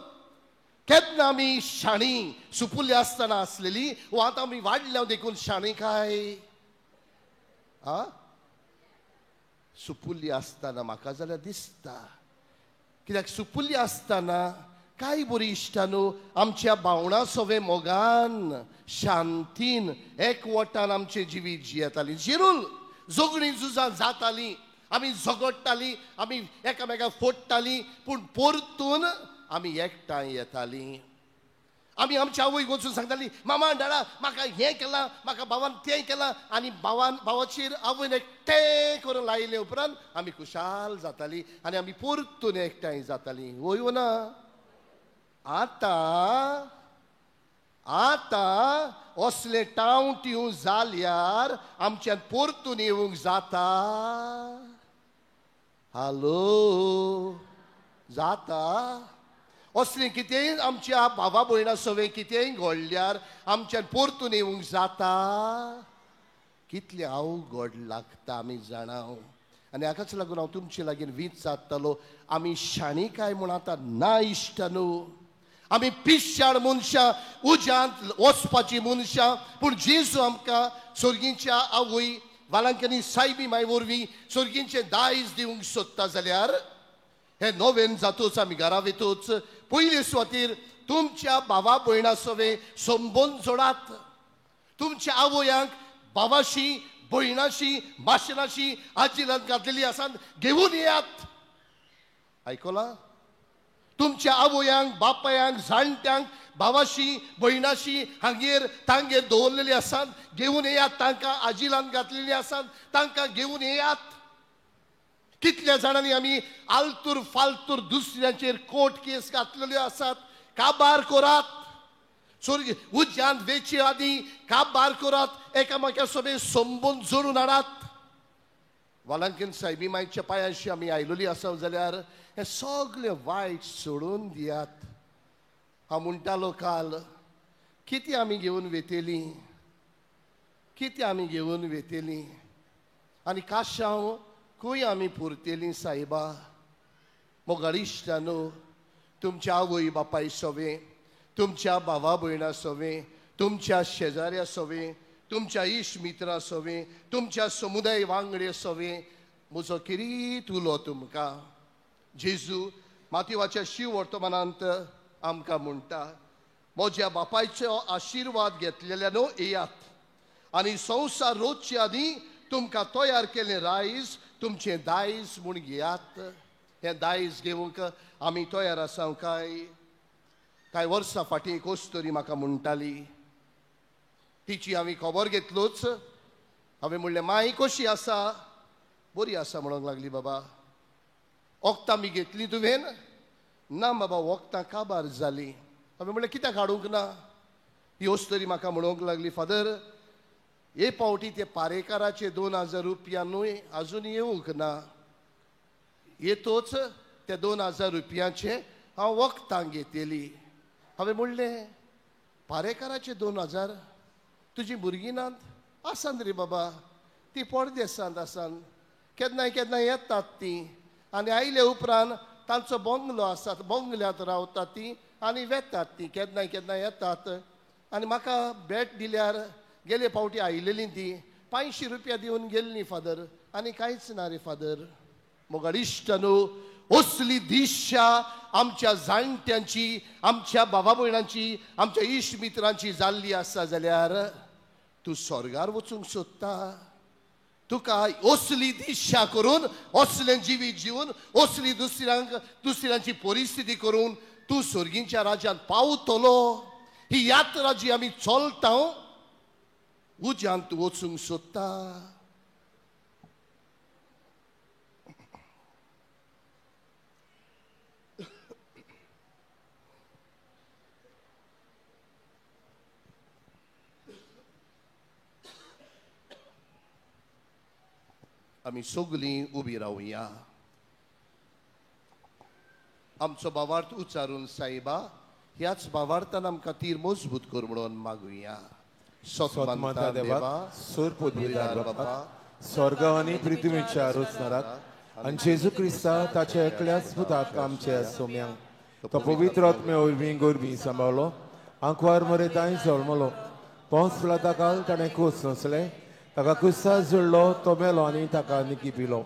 केन्ना आमी शाणी सुपुल्ली आसतना आसलेली वो आतां आमी वाडल्या देखून शाणी काय? आ, सुपुल्ली आसतना म्हाका जाल्यार दिसता, कित्याक सुपुल्ली आसतना काय बरी इश्टा न्हू, आमच्या भावणां सवे मोगान शांतीन एकवटान आमचें जिवीत जियेतालीं. जिरूल झगडीं झुजां जातालीं, आमी झगडटालीं, आमी एकामेकाक फोडटालीं, पूण परतून आमी एकठांय येतालीं. आमी आमच्या आवयक वचून सांगतालीं, मामा डाडा म्हाका हें केलां, म्हाका भावान तें केलां. आनी भावान भावाचेर आवयन एकटें करून लायले उपरांत आमी खुशाल जातालीं आनी आमी परतून एकठांय जातालीं. वय ना? आतां आतां असले टाव टिव जाल्यार आमच्यान परतून येवंक जाता? हॅलो, जाता? असलें कितेंय आमच्या भावा भयणा सवें कितेंय घडल्यार आमच्यान परतून येवंक जाता? कितलें अवघड लागता आमी जाणा. आनी हाकाच लागून हांव तुमचे लागीं वीज सादतालो, आमी शाणी काय म्हूण आतां ना इश्ट न्हू, आमी पिश्याळ मनशां, उज्यांत वचपाची मनशां. पूण जेजू आमकां सर्गींच्या आवय वालांकनी सायबी माय वरवीं सर्गींचें दायज दिवंक सोदता जाल्यार हे नवेन जातूच आमी घरा वेतूच पयले सुवातीर तुमच्या भावा भयणा सवें संबंद जोडात. तुमच्या आवयांक भावाशी भयणाशी माशेनाशी आजीलान घातलेली आसा घेवन येयात. आयकलां? तुमच्या आवयांक बापायांक जाणट्यांक भावाशी भयणाशी हांगेर तांगेर दवरलेली आसात घेवन येयात. तांकां आजिलान घातलेली आसात तांकां घेवन येयात. कितल्या जाणांनी आमी आलतूर फालतूर दुसऱ्यांचेर कोर्ट केस घातलेल्यो आसात. काबार करात, स्वर्ग उज्यांत वेचे आदी काबार करात, एकामेका सोबे संबंद जोडून हाडात. वालांकीन सायबी मायच्या पांयांशी आमी आयलोली आसा जाल्यार हें सगळें वायट सोडून दियात. हांव म्हणटालो काल, कितें आमी घेवन वेतेली? कितें आमी घेवन वेतेलीं आनी काशांव खंय आमी पुरतेलीं सायबा. मोगाळ इश्टानो, तुमच्या आवय बापाय सोवें, तुमच्या भावा भयणा सोवें, तुमच्या शेजाऱ्या सोवें, तुमच्या इश्ट मित्रां सोवें, तुमच्या समुदाय वांगडे सोवें, म्हजो किरीत उलो तुमकां. जेजू मातिवाच्या शिव वर्तमानांत आमकां म्हणटा, म्हज्या बापायचो आशिर्वाद घेतलेल्या न्हू येयात आनी संवसार रोजचे आदीं तुमकां तयार केलें रायस तुमचें दायज म्हूण घेयात. हें दायज घेवंक आमी तयार आसा काय? कांय वर्सां फाटीं एक अस्तुरी म्हाका म्हणटाली, तिची हांवें खबर घेतलोच. हांवें म्हणलें, माई कशी आसा? बरी आसा म्हणूंक लागली. बाबा वखदां बी घेतली तुवें? ना बाबा, वखदां काबार जालीं. हांवें म्हणलें, कित्याक हाडूंक ना? ही अस्तुरी म्हाका म्हणूंक लागली, फादर हे पावटी ते पारेकाराचे 2000 रुपया न्हय आजून येवंक ना, येतोच ते 2000 रुपयांचे हांव वखदां घेतली. हांवें म्हणलें, पारेकाराचे 2000? तुजी भुरगीं नात? आसान रे बाबा, ती परदेसांत आसान, केन्नाय केन्नाय येतात ती आनी आयले उपरांत तांचो बंगलो आसा, बंगल्यांत रावतात ती आनी वेतात ती, केन्नाय केन्नाय येतात आनी म्हाका भेट दिल्यार गेले फावटी आयलेली ती 500 रुपया दिवन गेल्ली फादर, आनी कांयच ना रे फादर. मोगाळ इश्ट न्हू, असली दिशा आमच्या जाणट्यांची, आमच्या बाबा भयणांची, आमच्या इश्ट मित्रांची जाल्ली आसा जाल्यार तूं स्वर्गार वचूंक सोदता? तुका असली दिशा करून, असलें जिवीत जिवन, असली दुसऱ्यांक दुसऱ्यांची परिस्थिती करून तूं स्वर्गींच्या राज्यांत पावतलो? ही यात्रा जी आमी चलता उज्यांत तूं वचूंक सोदता? आमी सगलीं उबी रावया. आमचो भावार्थ उच्चारून सायबा ह्याच भावार्थान आमकां तीर मजबूत कर म्हणून मागुया. सतमाता देवा, सूर पदवीदार बापा, स्वर्ग आनी पृथ्वीच्या रचणाराक आनी जेजू क्रिस्ता ताच्या एकल्याच पुताक आमच्या सोम्यांक तो पवित्र आत्म्या वरवीं गोरवीं सांबाळ्ळो, आंकवार मरे तांय जल्मलो, पोंस पिलाताकाल ताणें कोस नसलें, ताका कुस्तार जुळ्ळो, तो मेलो आनी ताका निकी पिलो,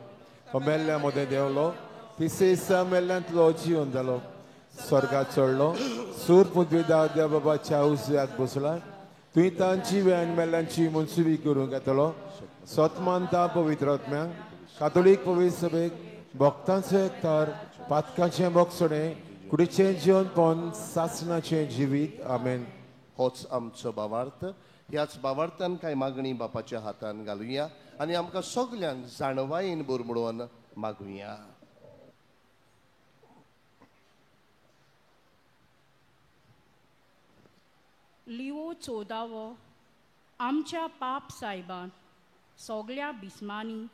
तो मेल्ल्या मदें देंवलो, तिसरे दिसा मेल्ल्यांतलो जिवन जालो, स्वर्गात चडलो, सूर पदवीदार देव बाबाच्या उजव्याक बसला, तुवें तांची आनी मेल्ल्यांची मनसुबी करूंक येतलो. सतमानता पवित्र आत्म्यांक, कातोलीक पवित्र सभेक, भक्तांचो एकतार, पातकाचें बोगसणें, कुडीचें जिवनपण, सासणाचें जिवीत. आमेन. होच आमचो भावार्थ. ह्याच भावार्थान कांय मागणी बापाच्या हातान घालुया आनी आमकां सगल्यांक जाणवायेन भर म्हणून मागुया. लिओ 14वो आमच्या पाप सायबान सगळ्या बिस्मांनी,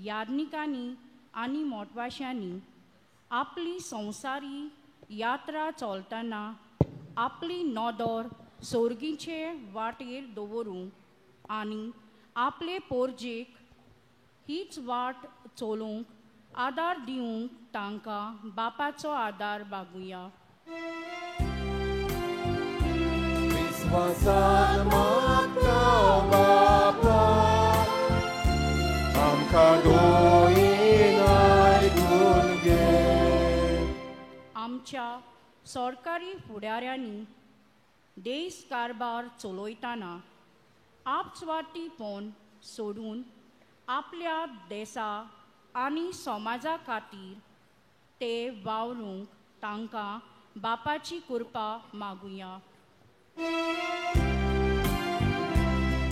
याज्ञिकांनी आनी मोटवाश्यांनी आपली संवसारी यात्रा चलतना आपली नदर सोर्गीचे वाटेर दवरूंक आनी आपले पोरजेक हीच वाट चलोवंक आदार दिवंक तांकां बापाचो आदार मागुया. विस्वासान मागता बापा, आमकां दोयीन आयकून घे. आमच्या सरकारी फुडाऱ्यांनी देश कारभार चलयतना आपस्वार्थीपण सोडून आपल्या देसा आनी समाजा खातीर ते वावरूंक तांकां बापाची कृपा मागुया.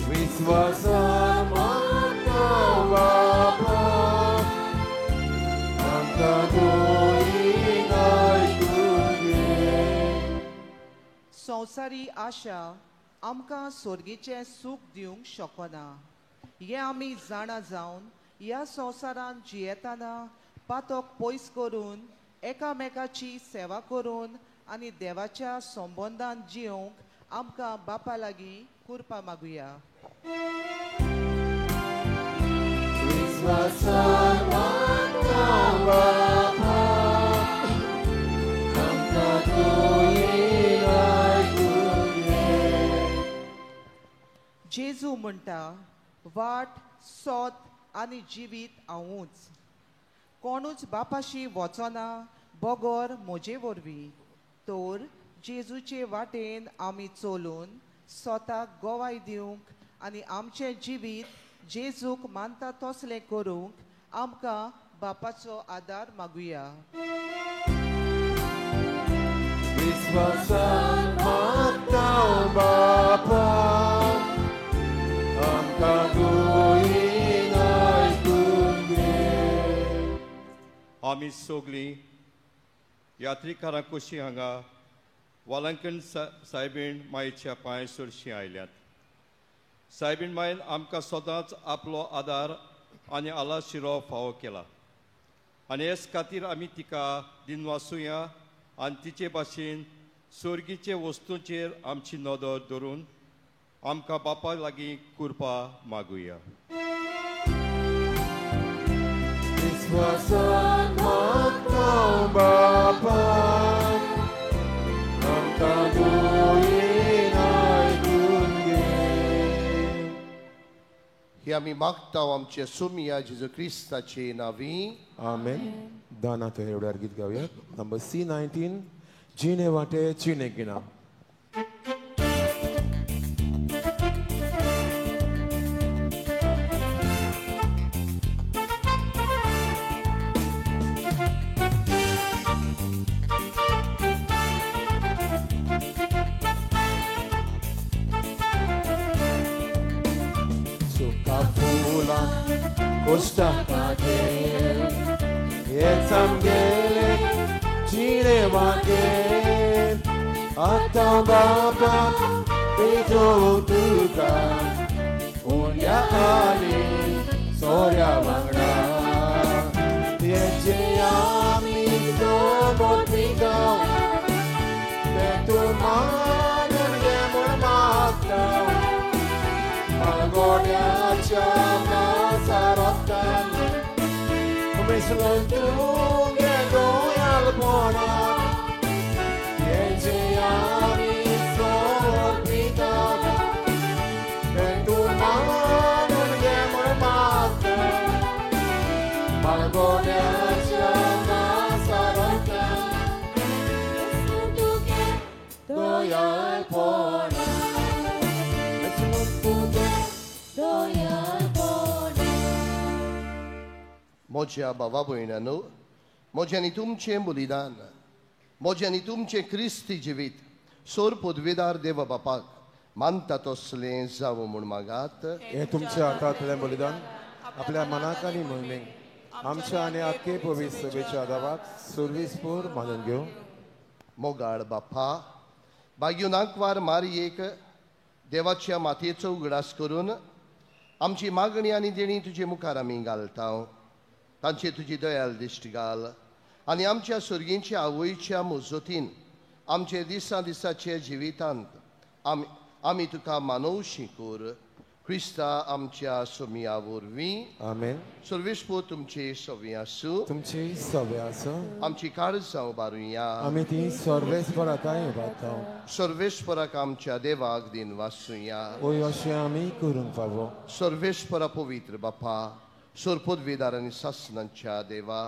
विस्वासान मागता बापा, आमकां दोयीन आयकून घे. संवसारी आशा आमकां सोर्गीचें सूख दिवंक शकना हें आमी जाणा जावन ह्या संवसारांत जियेतना पातक पयस करून एकामेकाची सेवा करून आनी देवाच्या संबंदान जिवंक आमकां बापा लागीं कृपा मागुया. विस्वासान मागता बापा, आमकां तुवें आयकून घे. जेजू म्हणटा, वाट, सोत आनी जिवीत हांवूच. कोणूच बापाशी वचना बगर म्हजे वरवीं. तर जेजूचे वाटेन आमी चलून स्वताक गवाय दिवंक आनी आमचें जिवीत जेजूक मानता तसलें करूंक आमकां बापाचो आदार मागुया. विस्वासान मागता बापा, आमकां तुवें आयकून घे. आमी सगळीं यात्रिकारां कशी हांगा वालांकन सायबीण मायेच्या पांय सरशीं आयल्यात. सायबीण मायन आमकां सदांच आपलो आदार आनी आलाशिरो फावो केला आनी हेच खातीर आमी तिका दिनवासुया आनी तिचे भाशेन सोर्गीचे वस्तूंचेर आमची नदर धरून आमकां बापा लागीं कृपा मागुया. विस्वासान मागता बापा, आमकां तुवें आयकून घे. ही आमी मागता आमच्या सोमिया जेजू क्रिस्ताचे नांवी. आमेन. दाना थंय एवढ्यार गीत गावया. नंबर C19, जिणे वाटे जिणे गिणा. सुका फुलां कोश्टा कागेल, हेच आमगेले जिणे वाटे. आतां बापा पेजो तुका उण्या आनी सोऱ्या वांगडा. हेचे आमी समर्पिता, तें तूं मानून घे म्हूण मागता. मागोड्याच्या मासारतान मिसळून तुगे दोयालपणान. हेचे आमी समर्पिता, तें तूं मानून घे म्हूण मागता. मागोड्याच्या मासारतान मिसळून तुगे दोयालपणान. मिसळून तुगे दोयालपणान. म्हज्या भावा भयणांनो, म्हजें आनी तुमचें बलिदान, म्हजें आनी तुमचें क्रिस्ती जिवीत सोर पदवेदार देवा बापाक मानता तसलें जावं म्हूण मागात. हें तुमच्या हातांतलें बलिदान आपल्या मनाक आनी मोहिमेक आमच्या आनी आख्खे पवित्र सभेच्या आदावाक सुर्वीसपूर मानून घेवं. मोगाळ बापा, बागयो नाकवार मारयेक देवाच्या मातयेचो उगडास करून आमची मागणी आनी देणी तुजे मुखार आमी घालता. तांचे तुजी दयाल दिश्ट घाल आनी आमच्या सुर्गींच्या आवयच्या मुजतीन आमचे दिसा दिसाचे जिवितांत आमी तुका मानवशी कर. क्रिस्ता आमच्या सोमिया वरवीं. आमेन. सर्वेस्पोर तुमचे सवे आसूं. तुमची सवे आसूं. आमची काळजां उबारुया. आमी ती सर्वेस्परा तांय उबारता. सर्वेस्पराक आमच्या देवाक दिन वासुया. ओय अशें आमी करूंक फावो. सर्वेस्परा पवित्र बापा, सोर पदवेदार आनी सासनांच्या देवा,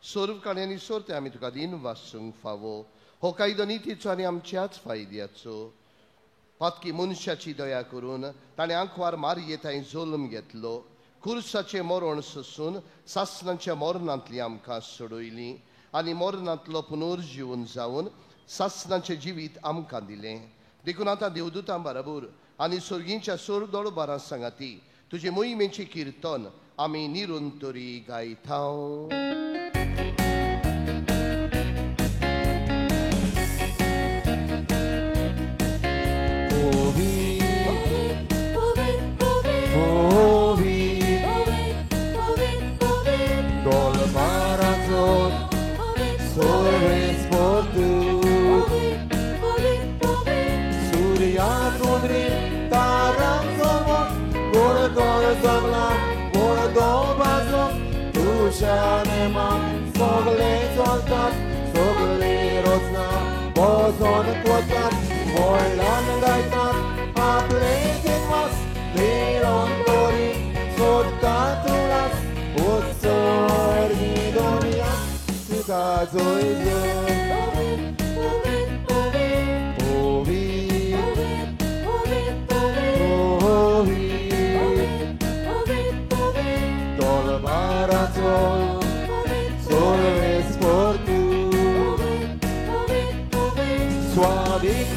सर्व काण्यांनी सोरते आमी तुका दिन वासूंक फावो. हो कायदो नितीचो आनी आमच्याच फायद्याचो. पातकी मनशाची दया करून ताणें आंकवार मारये थंय जल्म घेतलो. कुर्साचें मरण सोसून सासनांच्या मरणांतली आमकां सोडयली आनी मरणांतलो पुनर्जीवन जावन सासनांचें जिवीत आमकां दिलें. देखून आतां देवदूतां बराबर आनी सर्गींच्या सोरदोळबारां सांगाती तुजे मोहिमेचें किर्तन आमी निरंतरी गायता. तुज्या नेमान सगळे चलतात, सगळे रोजना भजन करतात, व्हडल्यान गायतात आपले दिनवास, निरंतरी सोदतात उडास, उत्सर्गी दोनया तुका जय जय. Suadik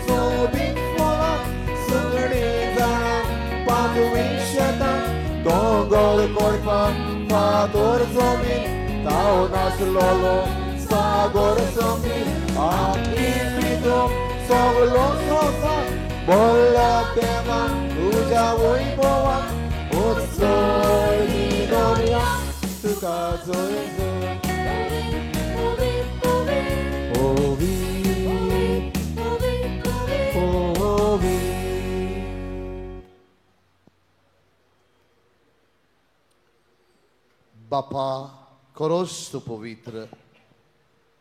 सोबीत फळां, सगळीं जाणां पांचवी शेतां, दोंगर कोडपां, फातर जमीन, ताव नासलोलो सागर जमीन, आपली पितो सगलो संवसार, बोल्ला देवा तुज्या वैभवाक, उत्सर्गी दर्या तुका जय जय. बापा खरोच तूं पवित्र,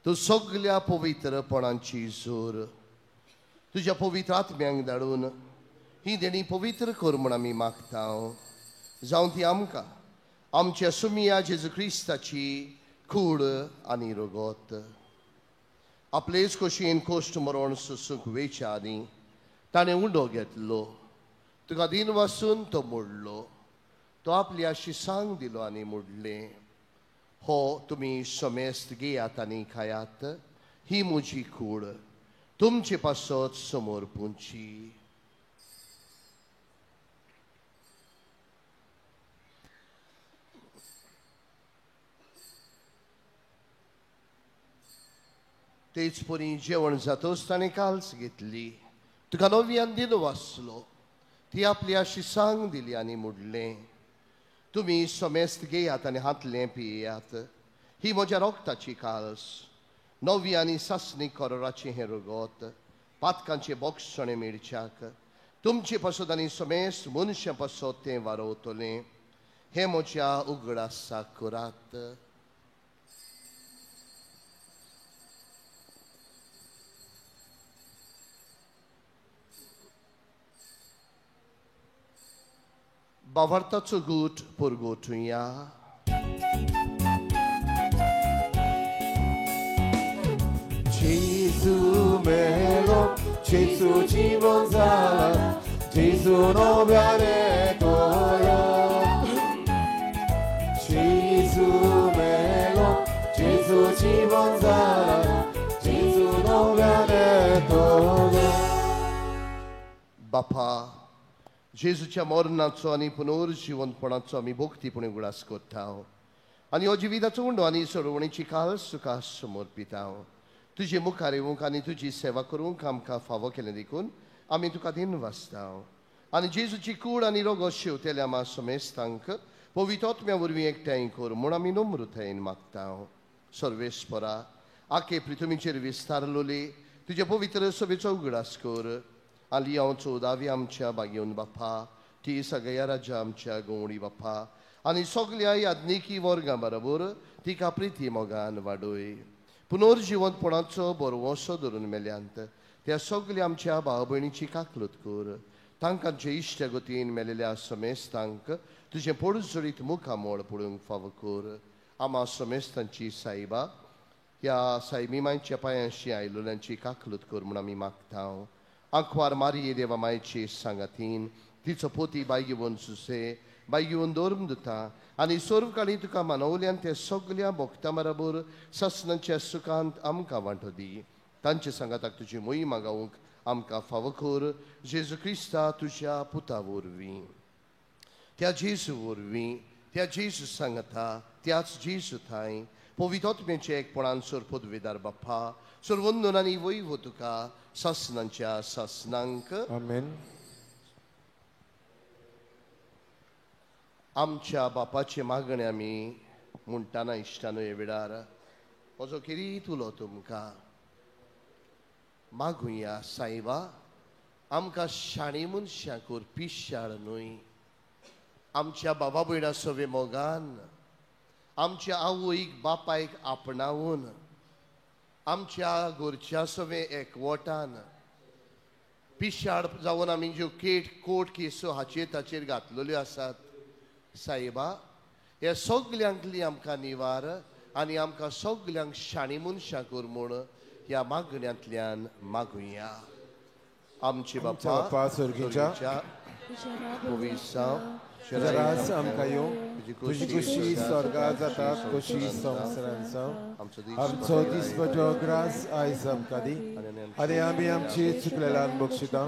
तूं सगल्या पवित्रपणांची जोर, तुज्या पवित्र आत्म्यांक धाडून ही देणी पवित्र कर म्हूण आमी मागता, जावं ती आमकां आमच्या सुमिया जेजू क्रिस्ताची कूड आनी रगत. आपलेच खोशयेन कोश्ट मरण सोसूंक वेच्या आनी ताणें उंडो घेतलो, तुका दिन वासून तो मोडलो, तो आपल्या शिसांक दिलो आनी मोडलें, हो तुमी समेस्त घेयात आनी खायात, ही म्हजी कूड तुमचे पासत समोर पुंची. तेच परी जेवण जातच ताणें काल्स घेतली, तुका नव्यान दिन वाचलो, ती आपल्या शिसांक दिली आनी मोडलें, तुमी समेस्त घेयात आनी हातलें पियात, ही म्हज्या रोगताची काल्स, नवी आनी सासणी करोराचें हें रगत, पातकांचें बोगसणें मेळच्याक तुमचे पासत आनी समेस्त मनशां पासत तें वारोवतलें, हें म्हज्या उगडासाक करात. बावार्थाचो गूट पुरगोटुया. जेजू मेलो, जेजू जीवन जाला, जेजू नव्याने तोलो, जेजू मेलो, जेजू जीवन जाला, जेजू नव्याने तोलो. बापा, जेजूच्या मरणाचो आनी पुनर्जिवनपणाचो आमी भक्तीपणी उगडास करता आनी हो जिविताचो उंडो आनी सोडवणीची काल्स तुका समर्पिता. तुजे मुखार येवंक आनी तुजी सेवा करूंक आमकां फावो केलें देखून आमी तुका दिन वाचता आनी जेजूची कूड आनी रोगो शेवतेल्या आमा समेस्तांक पवित्र आत्म्या वरवीं एकठांय कर म्हूण आमी नम्रतायेन मागता. सर्वेस्परा, आखे पृथ्वीचेर विस्तारलोली तुजे पवित्र सभेचो उगडास कर आनी हांव चवदावी आमच्या बागेवन बाप्पा, ती सगळ्या राजा आमच्या गवळी बाप्पा आनी सगल्या याज्ञिकी वर्गां बरोबर तिका प्रिती मोगान वाडय. पुनर्जिवंतपणाचो बरवसो धरून मेल्यांत त्या सगल्या आमच्या भाव भयणीची काकलूत कर, तांकां जे इश्टगतीन मेलेल्या समेस्तांक तुजें पोडजडीत मुखामोळ पळोवंक फावो कर. आमा समेस्तांची सायबा, ह्या सायबी मांयच्या पांयांशी आयलोल्यांची काकलूत कर म्हूण आमी मागता. आंकवार मारिये देवा मायची सांगातीन तिचो पोती बाय घेवन सुसे बाय घेवन धर्म दिता आनी सर्वकाळी तुका मानवल्यान ते सगल्या भक्तां बरोबर ससनाच्या सुखांत आमकां वांटो दी. तांचे सांगाताक तुजी मोहिमा गावंक आमकां फावो कर, जेजू क्रिस्ता तुज्या पुता वरवीं. त्या जेजू वरवीं, त्या जेजू सांगता, त्याच जेजू थांय पवित्र आत्म्याचें एकपणान सर पदवेदार बाप्पा, सर्वंदन आनी वैभव तुका सासनांच्या सासनांक. आमेन. आमच्या बापाचे मागणें आमी म्हणटाना इश्टानो हे वेळार म्हजो किरीत उलो तुमकां मागुया. सायबा, आमकां शाणी मनशां कर, पिशाळ न्हय. आमच्या बाबा भयणा सवे मोगान आमच्या आवयक बापायक आपणावन आमच्या घरच्या सवे एकवटान पिशाड जावन आमी ज्यो केट कोट केसो हाचेर ताचेर घातलेल्यो आसात सायबा ह्या सगल्यांतली आमकां निवार आनी आमकां सगल्यांक शाणी मनशां कर म्हूण ह्या मागण्यांतल्यान मागुया. आमचे बापा स्वर्गीच्या तुझा राज आमकां येवं, तुजी खुशी स्वर्गार जाता तशी संवसारांत जावं. आमचो दिसपट्टो ग्रास आयज आमकां दी आनी आमी आमची चुकलेल्यान बक्षिता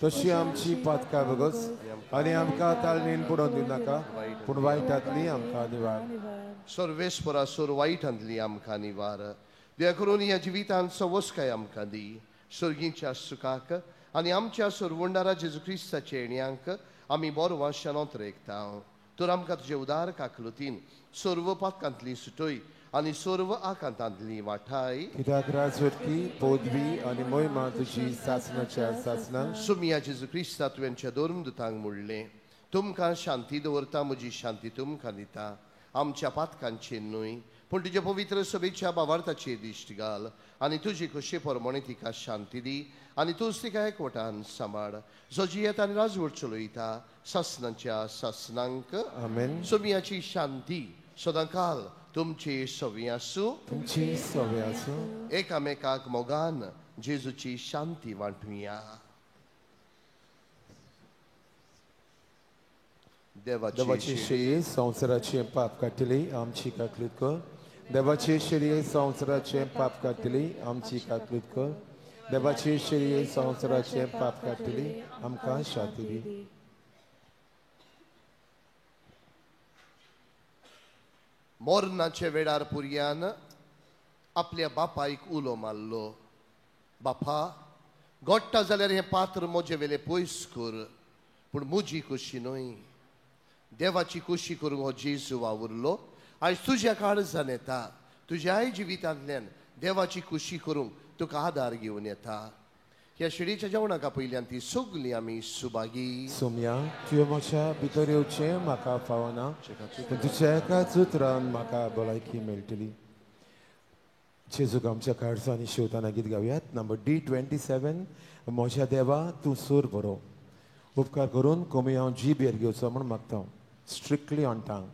तशी आमची पातकां बगस आनी आमकां ताळणीन पडोवन दिवनाका पूण वायटांतली आमकां निवार. सर्वेस्परा सोर वायटांतली आमकां निवार. दया करून ह्या जिवितांत सवस्काय आमकां दी सर्गीच्या सुखाक आनी आमच्या सरवंडारा जेजू क्रिस्ताच्या येण्यांक आमी बरो वाशानोत रेखता. तर आमकां तुजे उदार काकलुतीन सर्व पातकांतली सुटय आनी सर्व आकांतांतली वाठाय. कित्याक राजवटकी पदवी आनी मोहिमा तुजी सासणाच्या सासणां. सुमिया जेजू क्रिस्ता तुवेंच्या धर्मदुतांक म्हणलें तुमकां शांती दवरता म्हजी शांती तुमकां दिता. आमच्या पातकांचेर न्हय पूण तुज्या पवित्र सभेच्या बावार्थाचेर दिश्ट घाल आनी तुजी खोशे प्रमाणे तिका शांती दी आनी तूंच तिका एकवटान सांबाळ जो जियेता आनी राजवट चलयता सासणाच्या सासणांक. आमेन. सोमियाची शांती सदांकाल तुमची सवी आसूं. तुमची सवी आसूं. एकामेकाक मोगान जेजूची शांती वांटुया. देवाची शेळी संवसाराचें पाप काडटली आमची काकलूत कर. देवाची शेळी संवसाराचें पाप काडटली आमची काकलूत कर. देवाची शेळी संवसाराचें पाप काडटली आमकां शांती दी. मरणाच्या वेळार पुरयान आपल्या बापायक उलो मारलो, बापा गोडटा जाल्यार हें पात्र म्हजे वेलें पयस कर पूण म्हजी खोशी न्हय देवाची खोशी करूंक हो जेजू वावुरलो. आयज तुज्या काळजान येता तुज्याय जिवितांतल्यान देवाची खोशी करूंक तुका आदार घेवन येता. ह्या शिडीच्या जेवणाका पयल्यान ती सगली आमी सुभागी. सोम्या तुवें म्हज्या भितर येवचें म्हाका फावना पूण तुज्या एकाच उतरान म्हाका भलायकी मेळटली. जेजूक आमच्या काळजांनी शिवताना गीत गावयात नंबर D27 म्हज्या देवा तूं सूर बरो. उपकार करून कमी हांव जी बियर घेवचो म्हूण मागता. स्ट्रिक्टली ऑन टांग.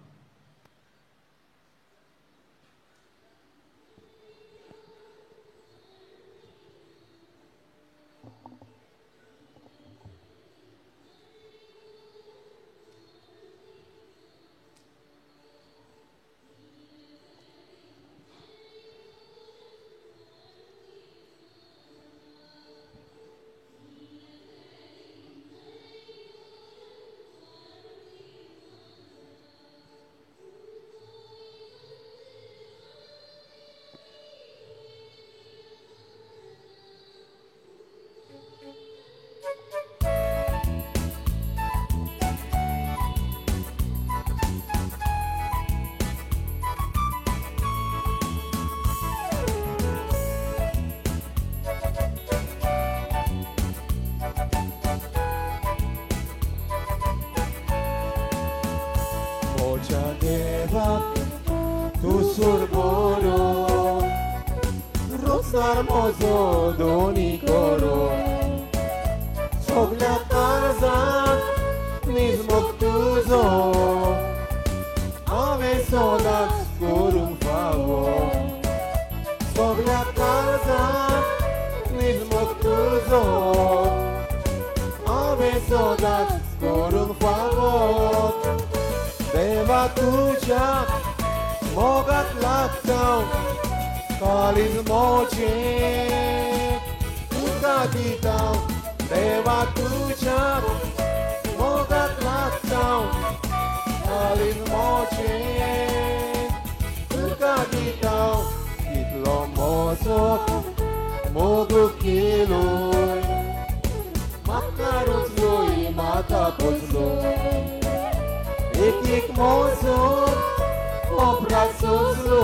म्हजो दोनी करो सगल्या काळजाक निजमोग तुजो हांवें सदांच करूंक फावो. सगल्या काळजाक निजमोग तुजो हांवें सदांच करूंक फावो. देवा तुज्या मोगाक लागता काळीज म्हजें तुका दिता. देवा तुज्या मोगाक लागता काळीज म्हजें तुका दिता. कितलो म्हजो मोग केलो म्हाका रुचलोय म्हाका पोचलो एक एक म्हजो अपराध सोंसलो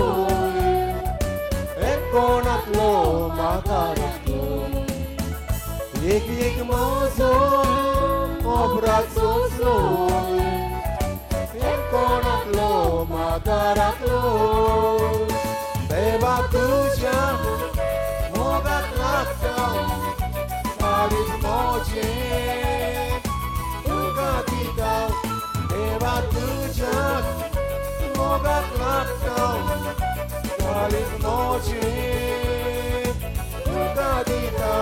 कोणातलो म्हाका रुचलो एक एक म्हजो अपराध सोंसलो कोणातलो म्हाका. दाराक देवा तुज्या मोगाक लागता काळीज म्हजें तुका दिता देवा तुज्या मोगाक लागता काळीज म्हजें तुका दिता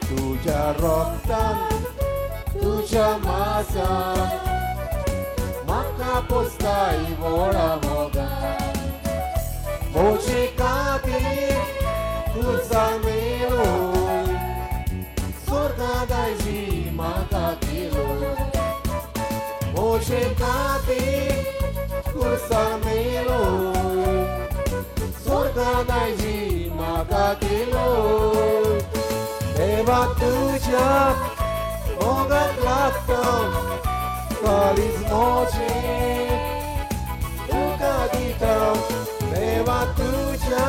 तुज्या रक्तान तुज्या मासान म्हाका पोसताय व्हडा मोगान म्हजे खातीर तुजा मेलो स्वर्गा दायजी म्हाका दिलो म्हजे खातीर तुजा मेलो स्वर्गा दायजी म्हाका दिलो देवा तुज्या मोगाक लागता काळीज म्हजें तुका दिता देवा तुज्या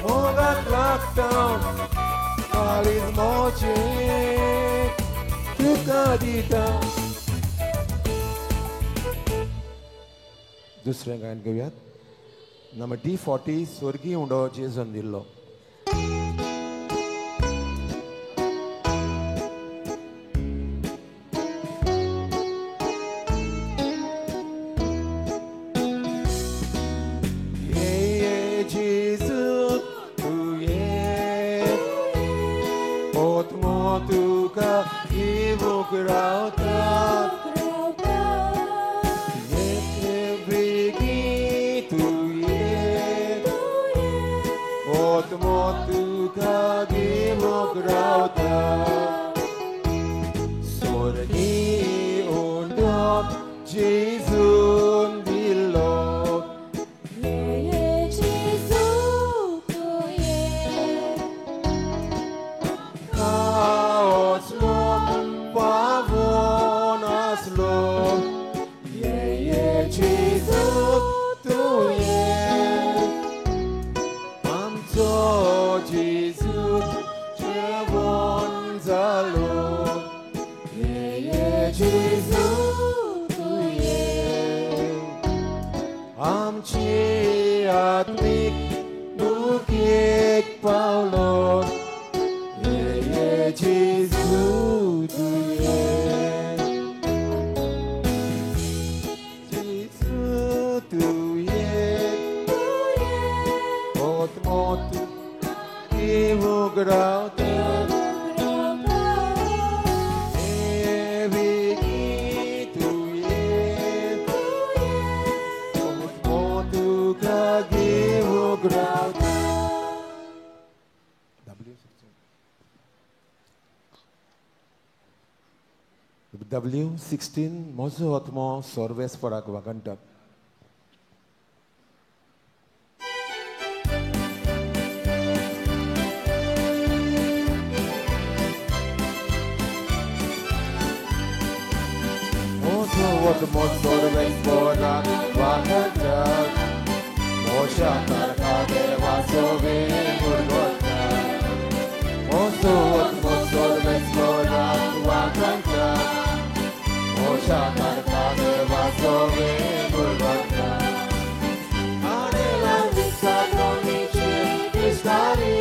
मोगाक लागता काळीज म्हजें तुका दिता. दुसरें गायन घेवयात. नंबर D40 स्वर्गीय उंडो जेजून दिल्लो. W16 म्हजो आत्मो सर्वेस्पराक वागणटा. म्हजो आत्मो सर्वेस्पराक वागणटा म्हज्या तारका देवाचो मुरगोता. म्हजो आत्मो सर्वेस्पराक वागणटा म्हज्या तारका देवाचो मुरगोता. आनी दिसा दिसताली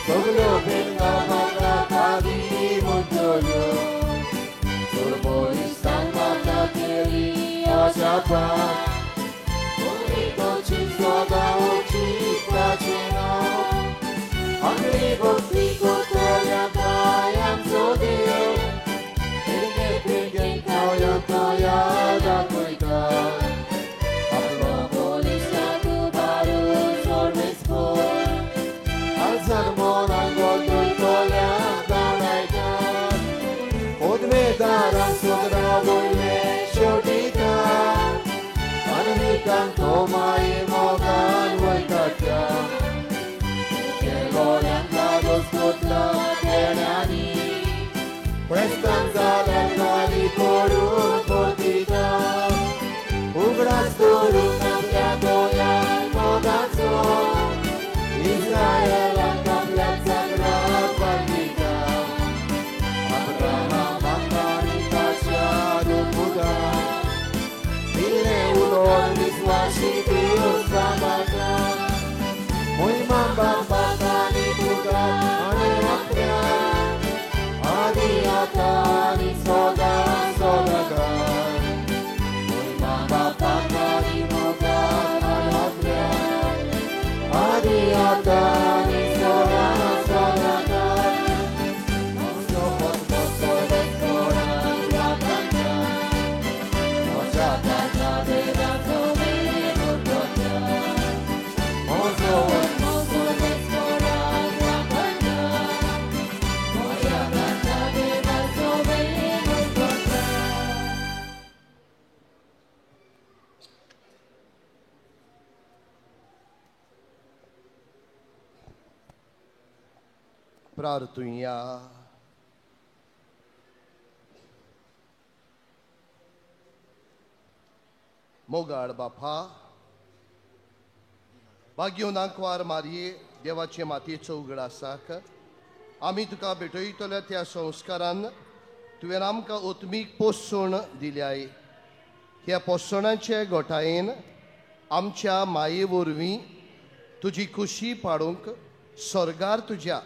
सगल्यो भिंगा म्हाका खाली मुड्डल्यो सुरबोलिस्तान म्हाका केली अजापां कोणी सदां चिंतपाचें ना आंगली भक्ती करतल्या कायांचो देव पिळगे पिळगे काया दाखयता आपलो पोलिसाक उबारून सर्वेस्पर आजार मनाक वतल्या जाणायता पदवेदारां सुदरा वयले शेवटिता आनी तो माये मोगान वयता त्या केलोल्यांका दोस्तोतला देण्यांनी प्रेस्तान जाल्यार गाली पडून परतिता उगडास करून आपल्या गोंयान मोगाचो इस्रायलाक आपल्या जागराक बांदिता अब्राहमाक आनी ताच्या दुपुताक दिल्लें उलोवन प्रार्थुया. मोगाळ बापा, भाग्यो नाकवार मारये देवाचे मातयेचो उगडासाक आमी तुका भेटयतल्या त्या संस्कारान तुवें आमकां ओत्मीक पोसण दिल्याय. ह्या पोसणाचे गोठायेन आमच्या माये वरवीं तुजी खुशी पाडूंक स्वर्गार तुज्या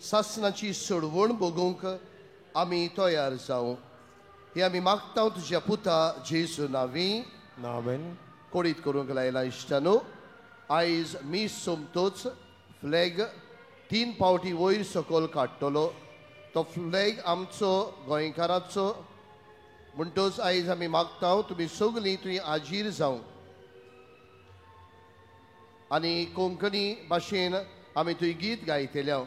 सासणाची सोडवण भोगूंक आमी तयार जावं हे आमी मागता तुज्या पुता जेजू नावी. नावेन. कोडीत करूंक लायला इश्टानो, आयज मीस सोमतोच फ्लॅग 3 फावटी वयर सकयल काडटलो. तो फ्लॅग आमचो गोंयकाराचो म्हणटच आयज आमी मागता तुमी सगळीं तुमी आजीर जावं आनी कोंकणी भाशेन आमी तुवें गीत गायतल्या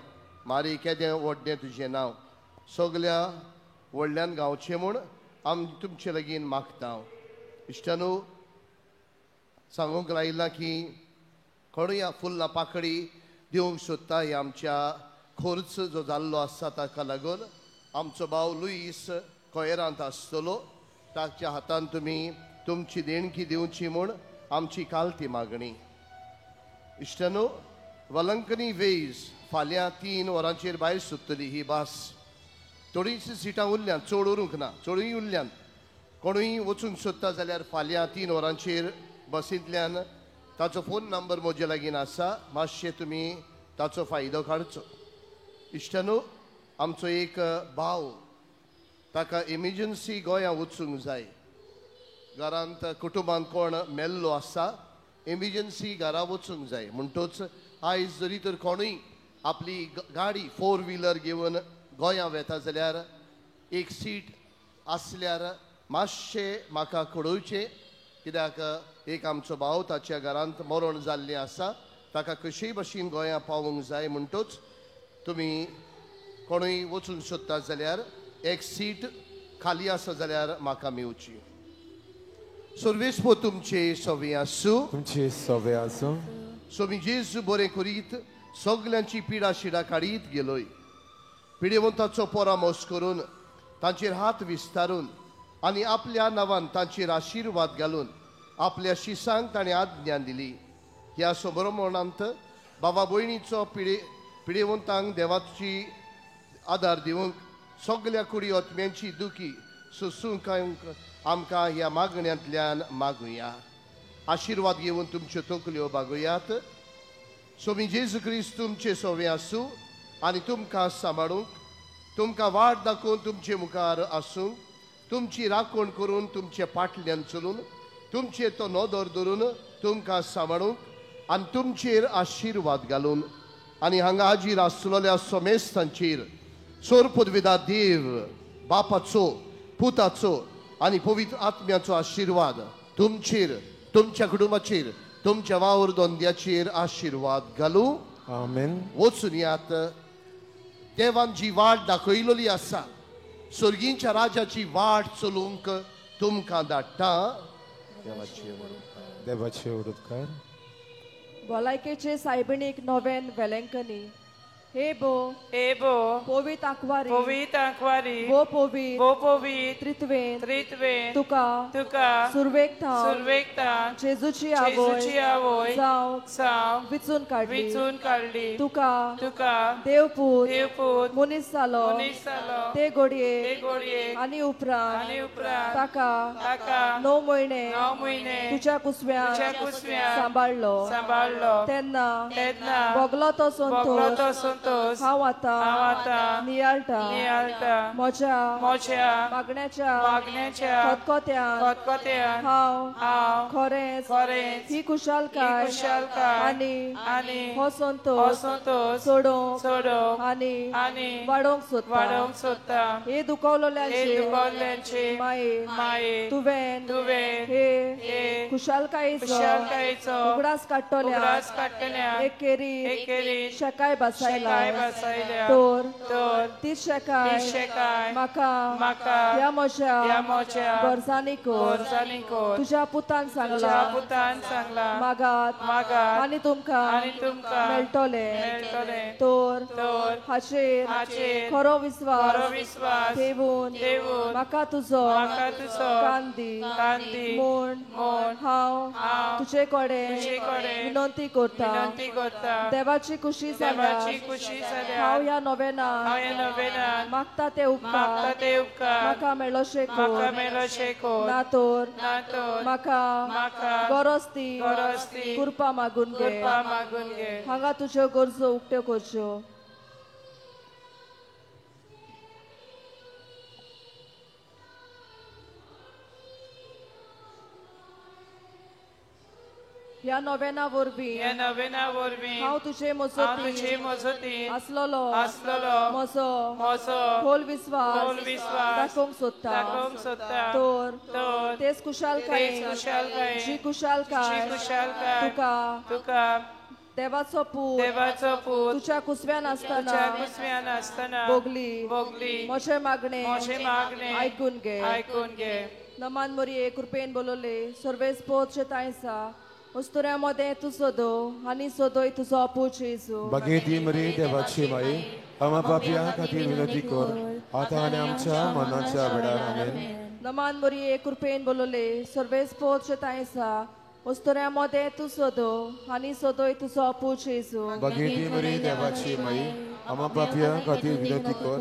मारी केदें व्हडलें तुजें नांव सगल्या व्हडल्यान गावचें म्हूण आमी तुमचे लागीं मागता. इश्टानू, सांगूंक लायलां की कोणूय फुलां पाकळी दिवंक सोदता हे आमच्या खर्च जो जाल्लो आसा ताका लागून आमचो भाव लुईस कोयरांत आसतलो, ताच्या हातान तुमी तुमची देणगी दिवची म्हूण आमची कालती मागणी. इश्टानू, वलंकनी वेज फाल्यां 3 वरांचेर भायर सोदतली ही बस. थोडीशीं सिटां उरल्यान, चड उरूंक ना, चडूय उरल्यान. कोणूय वचूंक सोदता जाल्यार फाल्यां 3 वरांचेर बसींतल्यान ताचो फोन नंबर म्हजे लागीं आसा, मातशें तुमी ताचो फायदो काडचो. इश्टानू, आमचो एक भाव ताका इमर्जन्सी गोंया वचूंक जाय. घरांत कुटुंबांत कोण मेल्लो आसा, इमर्जन्सी घरा वचूंक जाय म्हणटच आयज जरी तर कोणूय आपली गाडी 4 व्हिलर घेवन गोंया वेता जाल्यार एक सीट आसल्यार मातशें म्हाका कळोवचें, कित्याक एक आमचो भाव ताच्या घरांत मरण जाल्लें आसा, ताका कशीय भशेन गोंया पावूंक जाय म्हणटच तुमी कोणूय वचूंक सोदता जाल्यार एक सीट खाली आसा जाल्यार म्हाका मेवची. सर्वेस्पो तुमचे सवे आसूं. तुमचे सवे आसूं. स्वामी जेजू बरें करीत सगल्यांची पिडा शिडा काडीत गेलोय. पिडेवंताचो परामर्श करून तांचेर हात विस्तारून आनी आपल्या नांवान तांचेर आशिर्वाद घालून आपल्या शिसांक ताणें आज्ञा दिली. ह्या संभ्रमणांत बाबा भयणीचो पिडेवंतांक देवाची आदार दिवंक सगल्या कुडी आत्म्यांची दुखी सोसूंक आमकां ह्या मागण्यांतल्यान मागुया. आशिर्वाद घेवन तुमच्यो तकल्यो बागोयात. स्वामी जेजू क्रिस्त तुमचे सोवे आसूं आनी तुमकां सांबाळूंक, तुमकां वाट दाखोवन तुमचे मुखार आसूंक, तुमची राखण करून तुमचे पाटल्यान चलून तुमचेर तो नदर धरून तुमकां सांबाळूंक आनी तुमचेर आशिर्वाद घालून आनी हांगा हाजीर आसलेल्या समेस्तांचेर सोरपदविदा देव बापाचो, पुताचो आनी पवित्र आत्म्याचो आशिर्वाद तुमचेर, तुमच्या कुटुंबाचेर, तुमच्या वावर धंद्याचेर आशिर्वाद घालूं. आमेन. वचून यात. देवान जी वाट दाखयलेली आसा स्वर्गींच्या राजाची वाट चलूंक तुमकां धाडटा. देवाचे उपकार. भलायकेचे सायबिणीक नोवेन वेलेंकनी. हे बो हे बो पवित आंकवारी पवित आंकवारी भो पवित भो पवित त्रित्वेन त्रित्वेन तुका तुका सुरवेक थावन सुरवेक थावन जेजूची आवय जेजूची आवय जावं जावं विचून काडली विचून काडली तुका तुका देवपूत देवपूत मनीस जालो मनीस जालो ते घडये ते घडये आनी उपरांत आनी उपरांत ताका ताका 9 म्हयने 9 म्हयने तुज्या कुसव्यान तुज्या कुसव्यान सांबाळलो सांबाळलो तेन्ना तेन्ना भोगलो तो भोगलो संतोश तो संतोष हांव आतां हांव आतां नियाळटा नियाळटा म्हज्या म्हज्या मागण्याच्या मागण्याच्या खतखत्यान खतखत्यान हांव हांव खरेंच खरेंच ही खुशालकाय ही खुशालकाय आनी आनी हो हो संतोष संतोष सोडोवंक सोडोवंक आनी आनी वाडोवंक सोदता वाडोवंक सोदता. हे हे दुखवलेल्यांचे दुखवल्ल्यांचे माये माये तुवें तुवें हे हे खुशालकायेचो खुशालकायेचो उगडास काडटल्या उगडास काडटल्या एकेरी एकेरी शेकाय बसायला शेकाय बसायल्या तर तर तीच शेकाय तीच शेकाय म्हाका म्हाका ह्या म्हज्या ह्या म्हज्या गरजांनी कर गरजांनी कर. तुज्या पुतान तुज्या सांगला पुतान सांगला मागात मागात आनी तुमकां आनी तुमकां मेळटलें मेळटलें तर तर हाचेर हाचेर खरो विस्वास खरो विस्वास ठेवून ठेवून म्हाका तुजो म्हाका तुजो कान दी कान दी म्हूण म्हूण हांव हांव तुजे कडेन तुजे कडेन विनंती करता विनंती करता. देवाची खुशी देवाची जाल्यार खुशी जाल्यार हांव ह्या नोवेनान हांव ह्या नोवेनान मागता ते उपकार मागता ते उपकार म्हाका मेळोशे म्हाका कर मेळोशे कर. ना तर ना तर म्हाका म्हाका गरज ती गरज ती कृपा मागून घे कृपा मागून घे. हांगा तुज्यो गरजो उक्त्यो करच्यो. ह्या नोवेना वरवीं ह्या नोवेना वरवीं हांव तुजे हांव तुजे मजतीन मजतीन आसलेलो आसलेलो म्हजो म्हजो खोल विस्वास खोल विस्वास दाखोवंक सोदता दाखोवंक सोदता. तर तर तेच खुशालकायेन तेच खुशालकायेन जी खुशालकाय जी खुशालकाय तुका तुका देवाचो पूत देवाचो पूत तुज्या कुसव्यान आसतना तुज्या कुसव्यान आसतना भोगली भोगली म्हजें मागणें म्हजें मागणें आयकून घे आयकून घे. नमान मोरये कृपेन बोलवले सर्वेस पोच तांयसा उस्तुऱ्या मदें तूं सोदो आनी सोदोय तुजो अपूच जेजू. बागेती मरी देवाची माई आम्हा पापया खातीर विनंती कर आतां आनी आमच्या मनाच्या वेळार. आमेन. नमान मोरये कृपेन बोलवले सर्वेस पोच तांयसा उस्तुऱ्या मदें तूं सोदो आनी सोदोय तुजो अपूच जेजू. बागेती मरी देवाची माई आम्हा पापया खातीर विनंती कर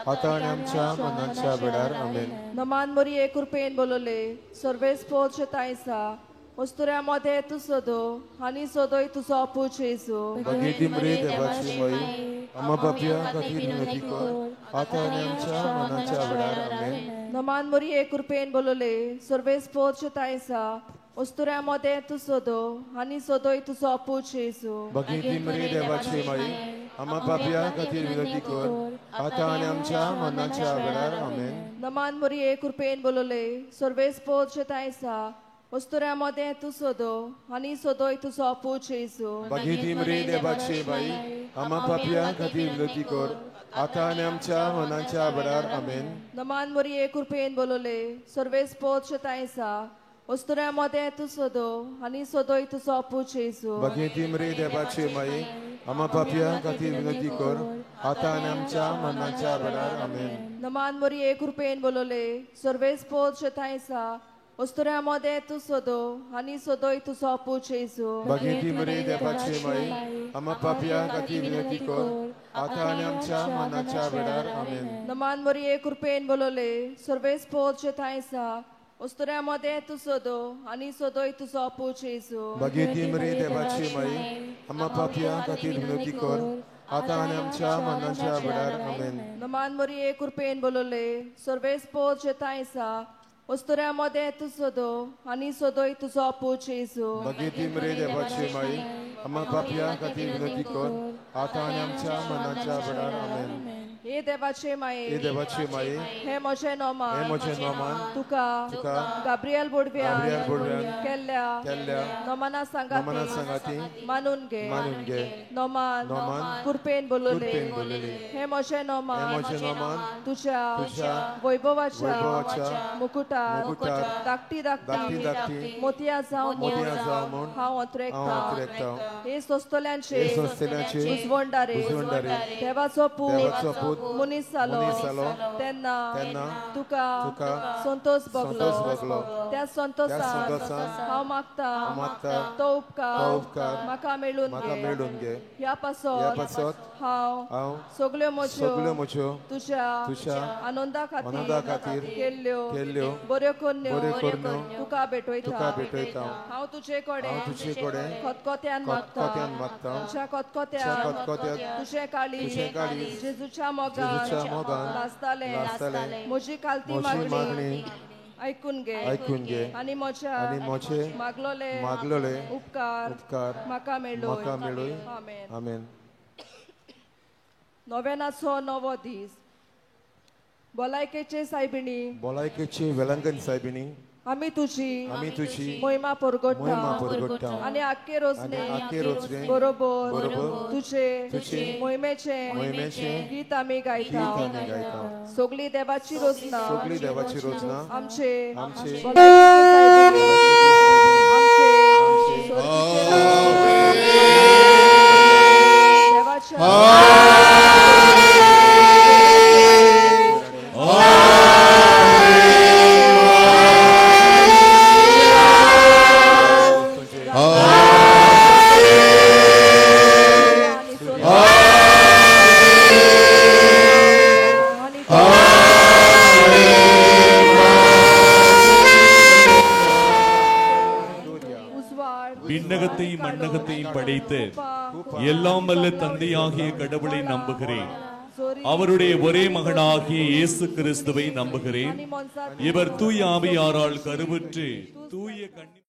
आतां आनी आमच्या मनाच्या वेळार. आमेन. नमान मोरये कृपेन बोलवले सर्वेस पोच तांयसा उस्तुऱ्या मदें तूं सोदो आनी सोदोय तुजो अपूच जेजू. बागेती मरी देवाची माई आम्हा पापया खातीर विनंती कर आतां आनी आमच्या मनाच्या वेळार. आमेन. नमान मोरये कृपेन बोलवले सर्वेस पोच तांयसा उस्तुऱ्या मदें तूं सोदो आनी सोदोय तुजो अपूच जेजू. बागेती मरी देवाची माई आम्हा पापया खातीर विनंती कर आतां आनी आमच्या मनाच्या वेळार. आमेन. नमान मोरये कृपेन बोलवले सर्वेस पोच तांयसा उस्तुऱ्या मदें तूं सोदो आनी सोदोय तुजो अपूच जेजू. बागेती मरी देवाची माई आम्हा पापया खातीर विनंती कर आतां आनी आमच्या मनाच्या वेळार. आमेन. नमान मोरये कृपेन बोलवले सर्वेस पोच तांयसा उस्तुऱ्या मदें तूं सोदो आनी सोदोय तुजो अपूच जेजू. बागेती मरी देवाची माई आम्हा पापया खातीर विनंती कर आतां आनी आमच्या मनाच्या वेळार. आमेन. नमान मोरये कृपेन बोलवले सर्वेस पोच तांयसा उस्तुऱ्या मदें तूं सोदो आनी सोदोय तुजो अपूच जेजू. बागेती मरी देवाची माई आम्हा पापया खातीर विनंती कर आतां आनी आमच्या मनाच्या वेळार. आमेन. नमान मोरये कृपेन बोलवले सर्वेस पोच तांयसा उस्तुऱ्या मदें तूं सोदो आनी सोदोय तुजो अपूच जेजू. बागेती मरी देवाची माई आम्हा पापया खातीर विनंती कर आतां आनी आमच्या मनाच्या वेळार. आमेन. नमान मोरये कृपेन बोलवले सर्वेस पोच तांयसा उस्तुऱ्या मदें तूं सोदो आनी सोदोय तुजो अपूच जेजू. बागेती मरी देवाची माई आम्हा पापया खातीर विनंती कर आतां आनी आमच्या मनाच्या वेळार. आमेन. हे देवाचे माये, हे देवाचे माये, हे म्हजें नोमान, हे म्हजें नोमान तुका तुका गाब्रियल बोडव्यान केल्ल्या केल्ल्या नोमाना सांगाती मानून घे, मानून घे. नोमान नोमान कृपेन बोलले, हे हे म्हजें नोमान नोमान तुझ्या तुझ्या वैभवाच्या वैभवाच्या मुकुटार मुकुटार धाकटी धाकटी धाकटी मोतयां जावं म्हूण हांव अंतरेकतां. हे सोंसतल्यांचे उजवंडारे देवाचो पूत मनीस जालो तेन्ना तुका संतोष भोगलो. त्या संतोषान हांव मागता तो उपकार म्हाका मेळून घे. ह्या पासत हांव सगल्यो म्हज्यो तुज्या आनंदा खातीर केल्ल्यो बऱ्यो करण्यो तुका भेटयता. हांव तुजे कडेन खतखत्यान मागता, तुज्या खतखत्यान तुजें काळीज जेजूच्या मोगान लासतालें. म्हजी कालती मागणी आयकून घे आनी म्हज्या मागलोले उपकार म्हाका मेळूं. आमेन. नोवेनाचो नवो दीस. भलायकेचे सायबिणी, भलायकेचे वेलंगन सायबिणी, आमी तुजी महिमा परगट्टा आनी आख्खे रोजने बरोबर तुजे महिमेचें गीत आमी गायता. सगळी देवाची रोजना आमचे देवाच्या விண்ணகத்தையும் மண்ணகத்தையும் படைத்து எல்லாம் வல்ல தந்தையாகிய கடவுளை நம்புகிறேன். அவருடைய ஒரே மகனாகிய இயேசு கிறிஸ்துவை நம்புகிறேன். இவர் தூய ஆவியாரால் கருவுற்று தூய கன்னி